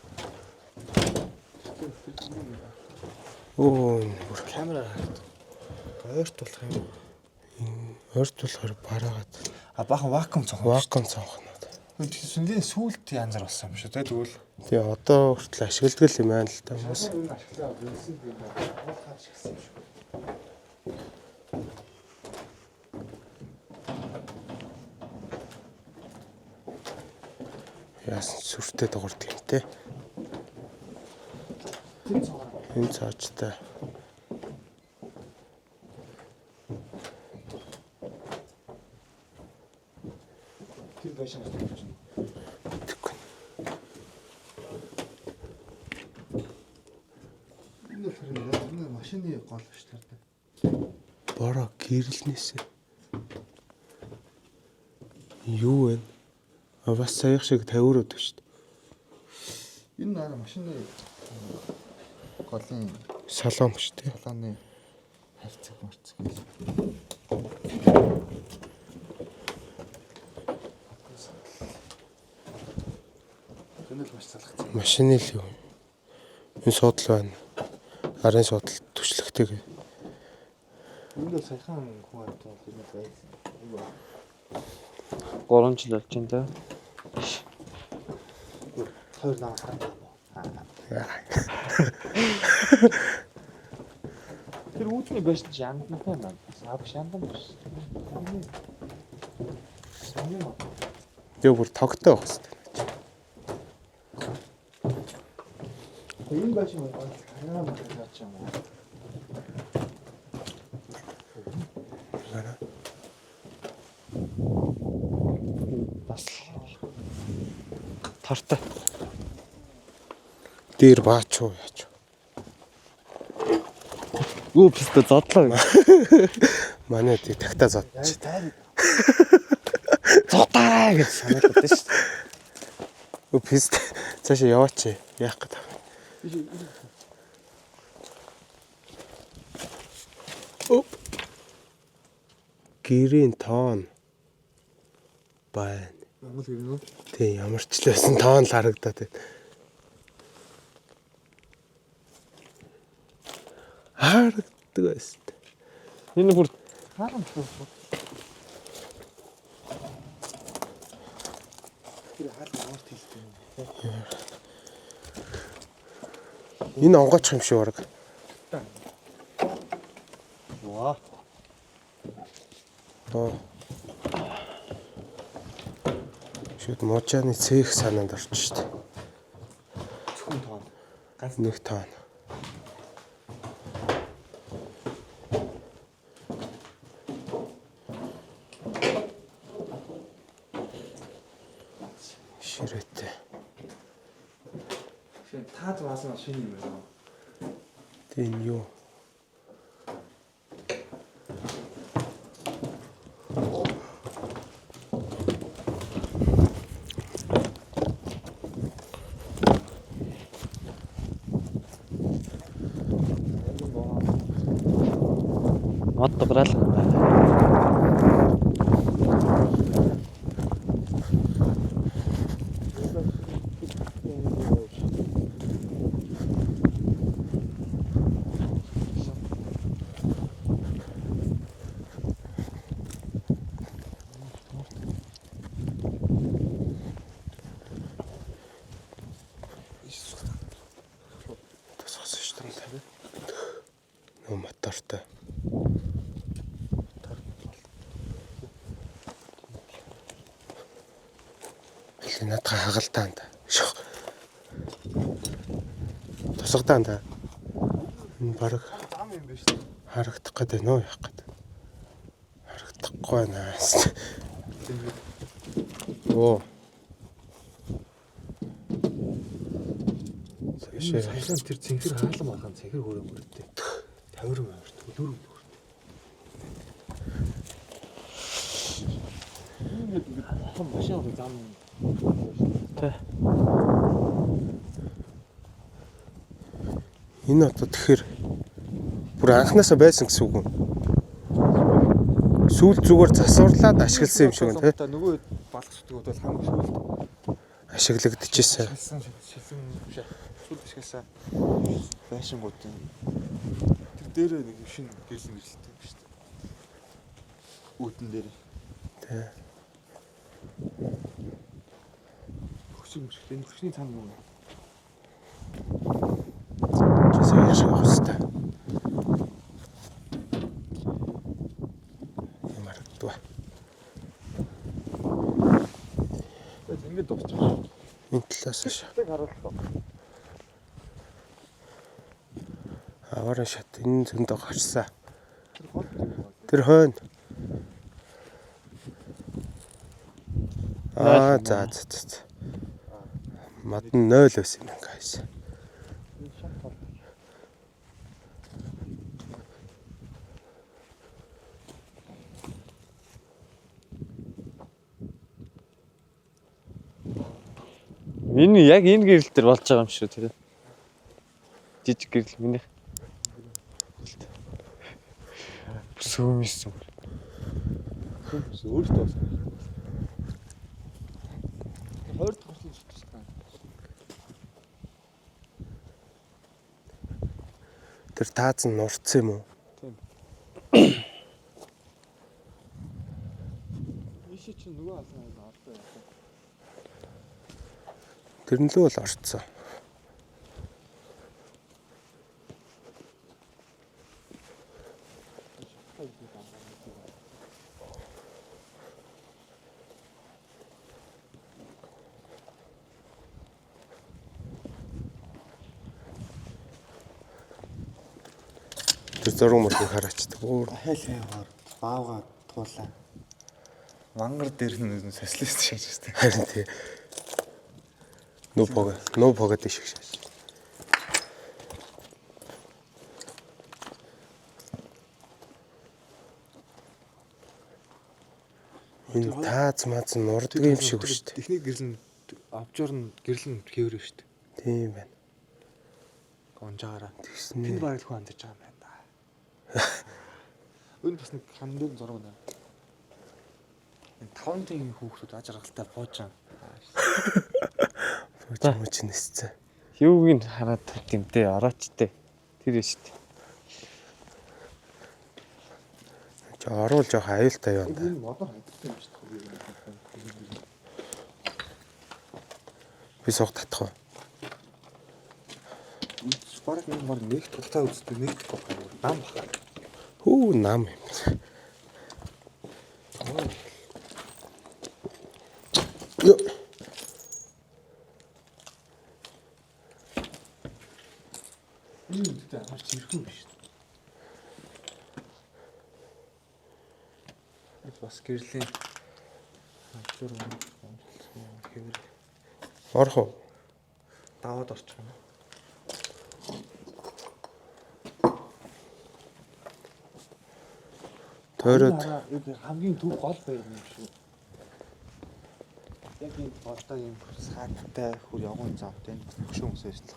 Өө энэ бүр Камераар харагдав. Ойрт болох юм. ойрт болохоор бараагаад А бахан вакуум цонх. вакуум цонхнод. Сүнлийн сүулт янзар болсон юм шүү те тэгвэл. Тий одоо хүртэл ашигладаг л юм байна л да хүмүүс. Энэ ашиглаа бензин юм байна. Уул хавшигсан юм шүү. Яасан ч сүртэй дуурдаг юм те. Тэр цонхоор Энэ цаачтай. тэр байшин гардаг юм. Тэгэхгүй. Энэ болохоор энэ машины гол биш тэр. Бороо гэрэлнээсээ. Юу вэ? А бас саях шиг тавиурууд шүү дээ. Энэ нара машины голын Салон биш те. салааны харьцаг марцаг. Энэ л маш салгацсан. Машины л юу. Энэ суудал байна. Арын суудал түшлэгтэй. Энэ бол саяхан хүн амт бол энэ байсан. Айгу. 3 жил болж байна да. Хоёр нам хараад байгаа юм уу? Тэр үүдний байшин чи яндантай байна. Аа биш яндан биш. Сонин юм. Йоо бүр тогтой байх хэвээр. Энэ байшин бол хараа махаа ч юм уу. Бас тортой. Дээр баач уу яач. Өө пистэ зодлоо. Манай тий тагтаа зодчих. Зодаарай гэж санаад байна шүү дээ. Өө пист цаашаа яваач. Яах гээд. Оп. Гэрийн тоон байна. Монгол гэрээ нүү? Тий ямар ч л байсан тоон л харагдаад байна. Харагддаг байсан. Энэ бүр Хаалга мөн. Тэр хаалга ямар тэлдэг юм бэ? Энэ онгооч юм шиг бараг. Ваа. Аа. Шүд муужааны цех санаанд орчих шүү дээ. Зөвхөн тоон. Ганц Нэг тоон. Тааз маасан шинэ юм байна. Тэг энэ юу? Мод дуграал байна. Тусгасан шүү дээ. Нөө мотортой. Хэл наадха хагалдаан та. Шох. Тусгадаан та. Энэ баг Зам юм биш үү? харагдах гэдэг нөө яах гэдэг. Харагдахгүй байна. Оо. Энэ саяхан тэр цэнхэр хаалан малган цэнхэр хөрөө мөрөдтэй. Тавиран амарт өлөр өлөр. Ингээд ингээд том машин авах зам юм. Тэ. Энэ одоо тэгэхээр бүр анханасаа байсан гэсэн үг юм. Сүүл зүгээр засварлаад ашигласан юм шиг байна тий. Та нөгөө балах сүтгүүд бол хамгийн сүүлд Ашиглагдчихсэн. шилсэн шилсэн биш ээ. Сүүлд ашигласан байшингууд юм. Тэр дээрээ нэг шинэ гэрэл мэрэлтэй юм шүү дээ. Үүдэн дээр. Тий. Хөшиг мөшг. Энэ хөшний цаана юм. Чи сая шиг авах хэвээр. Юм харагддаг. Тэгээд ингээд дуусчих. Энэ талаас ш. Тэг харууллаа. Аваараа шат энэ зөндөө гарсан. Тэр хол юм. Тэр хойно. Аа за за за. за. Мад нь 0 байсан юм guys. Энэ шат хол. Энэ яг энэ гэрэл дээр болж байгаа юм шүү тэр. Жижиг гэрэл минийх. Сүүмис. Хүмүүс өөртөө бас. Хоёр дахь хүртэл шүтсэн. Тэр тааз нь нурцсан юм уу? Тийм. Ийшээ чинь нөгөө алан аяа ордоо яах вэ? Тэр нь лөө л орцсон. Тэр зураг мөргийг хараачдаг. Өөр Хайл хаягаар баавга туулаа. Мангар дээр нь социалист шааж штэ. харин тий. Нүү пога, нүү пога дэшиг шааж. Энэ тааз мааз нурдаг юм шиг шүү дээ. Техник гэрэл нь авжуур нь гэрэл нь хэврээ штэ. Тийм байна. Гонжаараа. Тэгсэн Тэнд ээ. бараг л хүн амьдарч байгаа юм байна да. Энэ бас нэг хан дээр зураг байна. Энэ таван тийн хүүхдүүд аж аргалтай буужаа. Пүүч мүч нисцэн. Юуг нь хараад тэмдээ орооч тээ. Тэр шүү дээ. Чи оруул жоох аюултай юм да. Энэ модон хайдтай юм шүү дээ. Би суух татах уу? Бараг энэ баг нэг тултай үздэг нэг байхгүй нам бах. Хүү нам юм. Йо. Энэ үедээ амар чирхэн биш. Энэ бас гэрлийн ажлуур хэвэр Орох уу? даваад орчих юм. Тойроод Энэ хамгийн төв гол байр юм шүү. Яг энэ голдоо юм саагтай хөр явган завтай энэ бас хөшөө хүмүүс байсан л.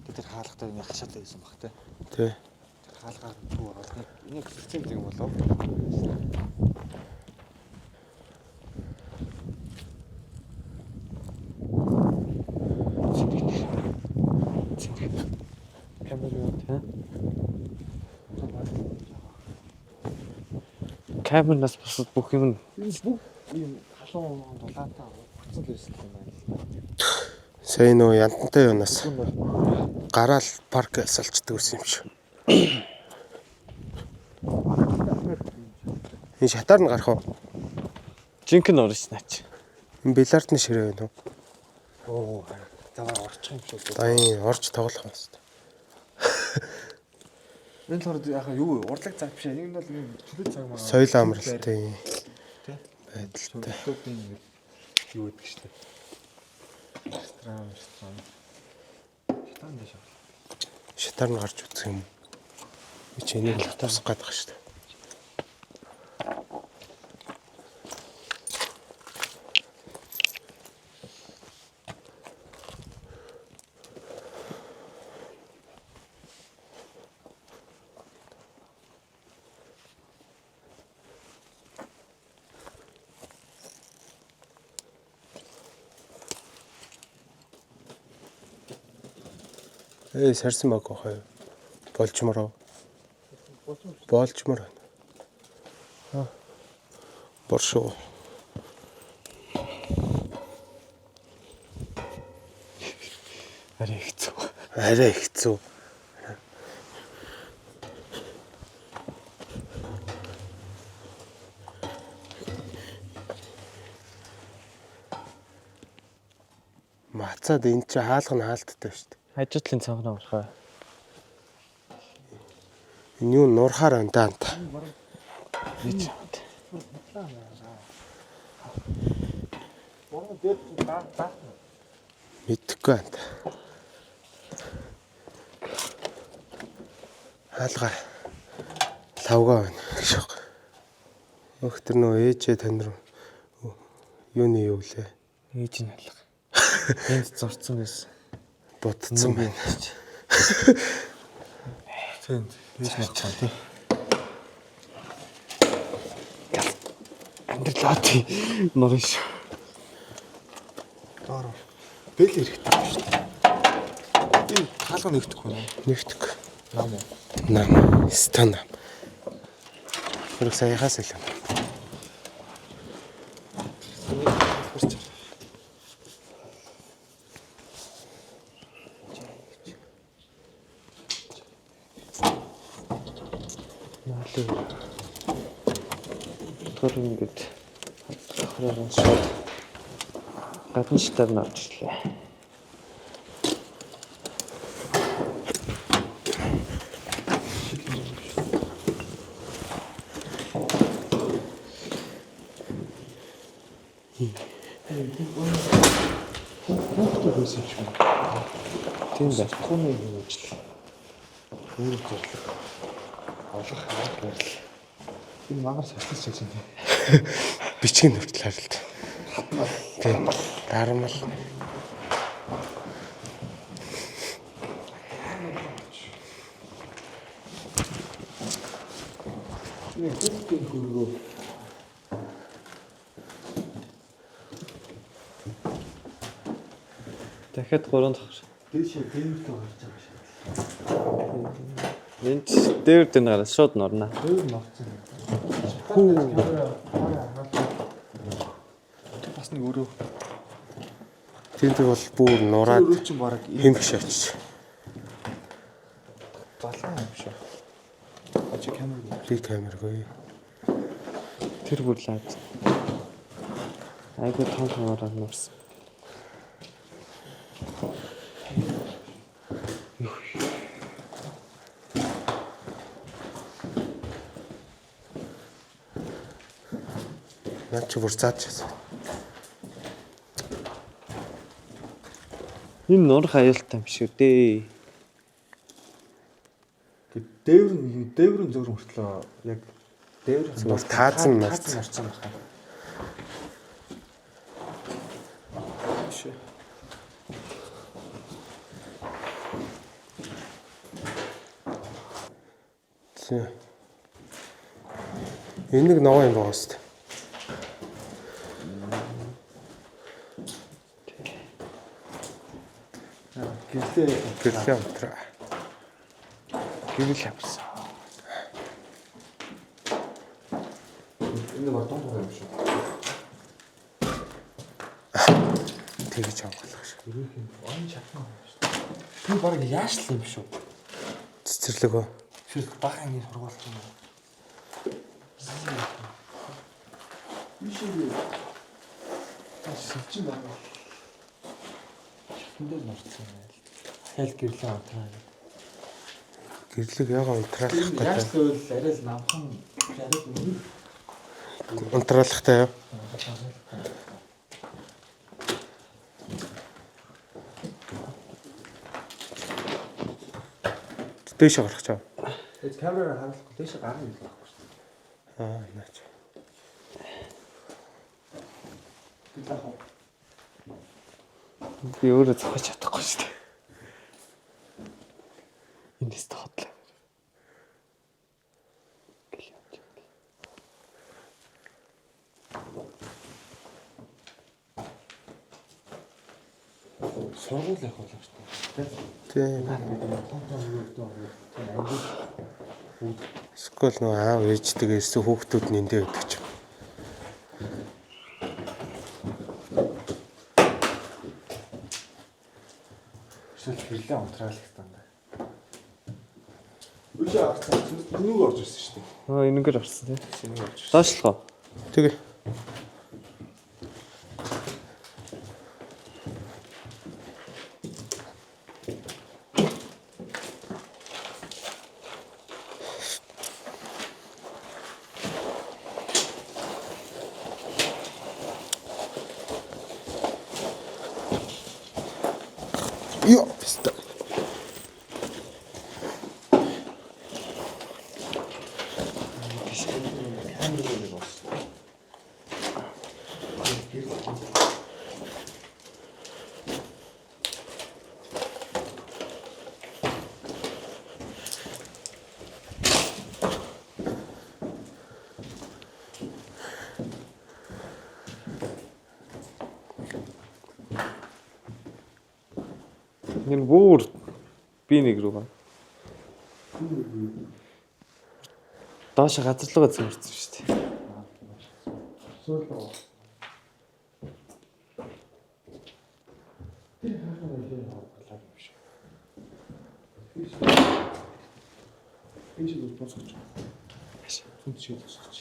Тэд тэр хаалгатай юм хашаатай байсан баг те. Тий. Тэр хаалгаар нь төв ороод нэг энийг систем гэдэг юм болов. Камер юу те? Камернаас бусад бүх юм Энэ бүх ийм халуун дулаантай бүтсэн л байсан юм байна л да. Сая нөө янтантай юунаас Энэ бол гараал парк салчдаг байсан юм шиг. Энэ шатаар нь гарах уу? жинхэнэ орж наач. Энэ бильярдны ширээ байна уу? оо заваар орчих юм шиг. За энэ орж тоглох юм байна. Энэ болохоор яхаа юу вэ? Урлаг цаг биш ээ. Энэ бол юм чөлөө цаг маа. Соёл амралтын Тэ? байдалтай. Чөлөөтийн ингэ юу гэдэг шлээ. Ресторан, ресторан. Шатаан дэш авах. Шатаар нь гарч үзэх юм. Би чи энийг л тусах гээд байгаа шүү дээ. Эй, сарсан баг хоо. Болчмороо. Болчмор байна. Аа. Боршоо. Арай хэцүү. Арай хэцүү. Мацаад энэ чи хаалга нь хаалттай шүү дээ. Хажуутлын цонхноо орохоо. Энэ юу нурхаар байна даа. Анта. Гэж. Мэдхгүй анта. Хаалга лавга байна гэж. Өөх тэр нөө ээжээ тань руу юуны юу лээ? Ээж нь алга. Энд зурцсан байсан. Будцсан байна. Тийм. Хийж надтай тий. Амьдралаа тий. Нурын шүү. Доор. Бэл эрэхтэй юм шүү дээ. Энэ хаалга нэгдэхгүй нэ. Нэгтгэх. Нам уу? Нам. Стан нам. Хөрөг саяхаас илүү. Наалуу. Тэр ингээд хавраар шууд гадна шатаар нь орж ирлээ. Хүүхдүүд байсан юм шиг байна. Тийм байх. Түүний юм уучлал. Өөрөөр зорилго. Олох арга барил. Энэ мангар сарчилж чаж байна. Бичгийн хүртэл харилт. Тийм. Дармал. Энэ хүүхдийн хөргөө. Дахиад 3 давхар. Дээшээ дээвэртэй гарч байгаа шээ. Энд дээвэр дээр гараад шууд нурна. Дээвэр норцсон. Хүү. Бас нэг өрөө. Тэнд бол бүр нураад Өрөө чинь бараг хэмх шаач. залгаа юм шиг. Ачи камер. Би камергүй. Тэр бүр лаад. Айгуу том томороо нурсан. Наад чи бүр зааж. Энэ нурах аюултай юм шүү дээ. Дээвэр нь дээвэр нь зөөр мөртлөө яг дээвэр нь Зүгээр таазан таазан орсон байна. Биш. Зэ. Энэ нэг ногоо юм байгаа шүү дээ. Гэрлээ Гэрлээ унтраа. Гэрэл авсан. энэ баг дунд юм шиг. Тэгж авах шиг. Оюун шатна юм шүү. Тэр баг яашл юм шүү. Цэцэрлэг үү? Эсвэл бага ангийн сургууль юм уу? Биш үү? Сэлжин баг. Шатан дээр нурцсан юм байл. Дахиад гэрлээ унтраа гэдэг. Гэрлэг яга унтраалах гэдэг. Яашл байвал арай л намхан арай л үнэр Унтраалахтай юу? Дээш гарах чаа. Тэгээд камераар харуулахгүй дээш гарна юм байхгүй шүү. Аа наач. Би лах уу? Би өөрөө зохиж чадахгүй шүү дээ. Эндээс тодлоо. Гэл явж байгаа. Сургууль явах болов шүү дээ. Тийм. Том том өрөөдөө ороод тийм ангид Эсвэл нөө аав ээжтэйгээ ирсэн хүүхдүүд нь эндээ өгдөг ч юм. эсвэл гэрлээ унтраал гэсэн юм байна. Үгүй авсан. Нүг орж ирсэн шүү дээ. Аа энэгээр орсон тий. Нүг орж ирсэн. Доошлох уу? Тэгээ. Йоо, писта. Камер руу орсон. Энэ бүр би нэг рүү байна. Доош газар руугаа зөөрсөн шүү дээ. Сүүл рүү. Тэр хаахын юм хавлаа юм шиг. Тийш босгоч. Түн чиг босгоч.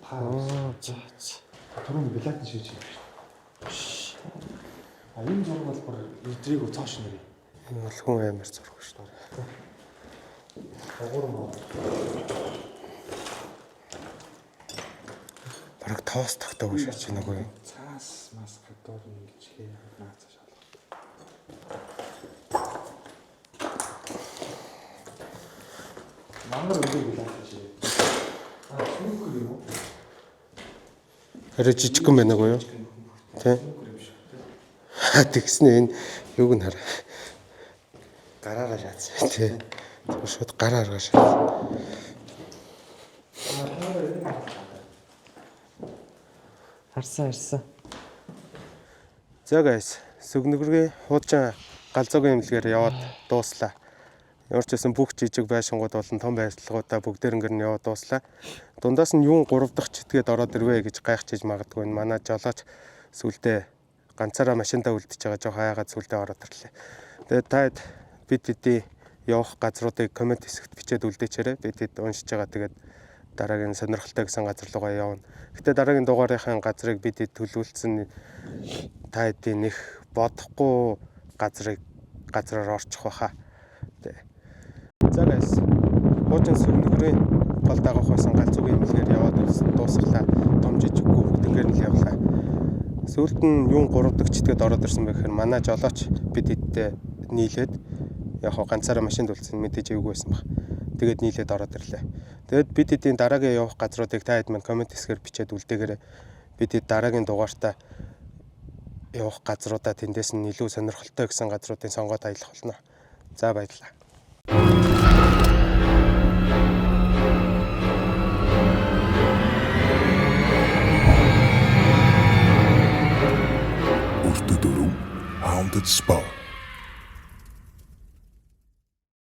Аа за за. Түрүүн билет нь шийдэж байна шүү. А энэ зураг бол бүр эдрийг цоош нэр. Энэ бол хүн амар зураг шүү дээ. Угуур мó. Бараг тоос тогтоогүй шаач нөгөө юм. Цаас мас гадуур ингэж хээ наацаа шалгах. Мангар өндөр билет шээ. А сүүхэр юм уу? Арай жижигхэн байна уу юу? Тэ. Тэгснэ энэ юуг нь хар. Гараараа шаацсан. Тэ. Тэр шууд гар аргаа шаа. Харсан харсан. За guys, сүгнэгрээ хуучин галзуугийн имлэгээр яваад дууслаа. Ямар ч байсан бүх жижиг байшингууд болон том байрлагуудаа бүгдээрнгээр нь яваад дууслаа. Дундаас нь юун 3 дахь читгээд ороод ирвэ гэж гайхчихж магадгүй. Манай жолооч сүлдээ ганцаараа машиндаа үлдчихэж байгаа жоох айгаад сүлдээ ороод ирлээ. Тэгээд та хэд бид хэдий явах газруудыг коммент хэсэгт бичээд үлдээчээрэй. Бид хэд уншиж байгаа тэгээд дараагийн сонирхолтой гэсэн газар руугаа явна. Гэтэ дараагийн дугаарынхаа газрыг бид хэд төлөвлөсөн та хэдийн нэх бодохгүй газрыг газраар орчих байхаа. Тэ. За guys. Хуучин сүгнэгрийн гол дагуух байсан галзуугийн имлэгээр яваад дуусглаа. Том жижиггүй бүгднгээр нь л явлаа. Сүүлд нь юун 3 дахь читгээд ороод ирсэн бэ гэхээр манай жолооч бид эдтэй нийлээд яг хоо ганцаараа машинд үлдсэн, мэдээж эвгүй байсан баг. Тэгээд нийлээд ороод ирлээ. Тэгээд бид эдийн дараагийн явах газруудыг та хэд маань comment хэсгээр бичээд үлдээгээрэй. Бид эд дараагийн дугаартаа явах газруудаа тэндээс нь илүү сонирхолтой гэсэн газруудыг сонгоод аялах болно. За, баярлалаа. Өртө дөрөв Haunted Spa.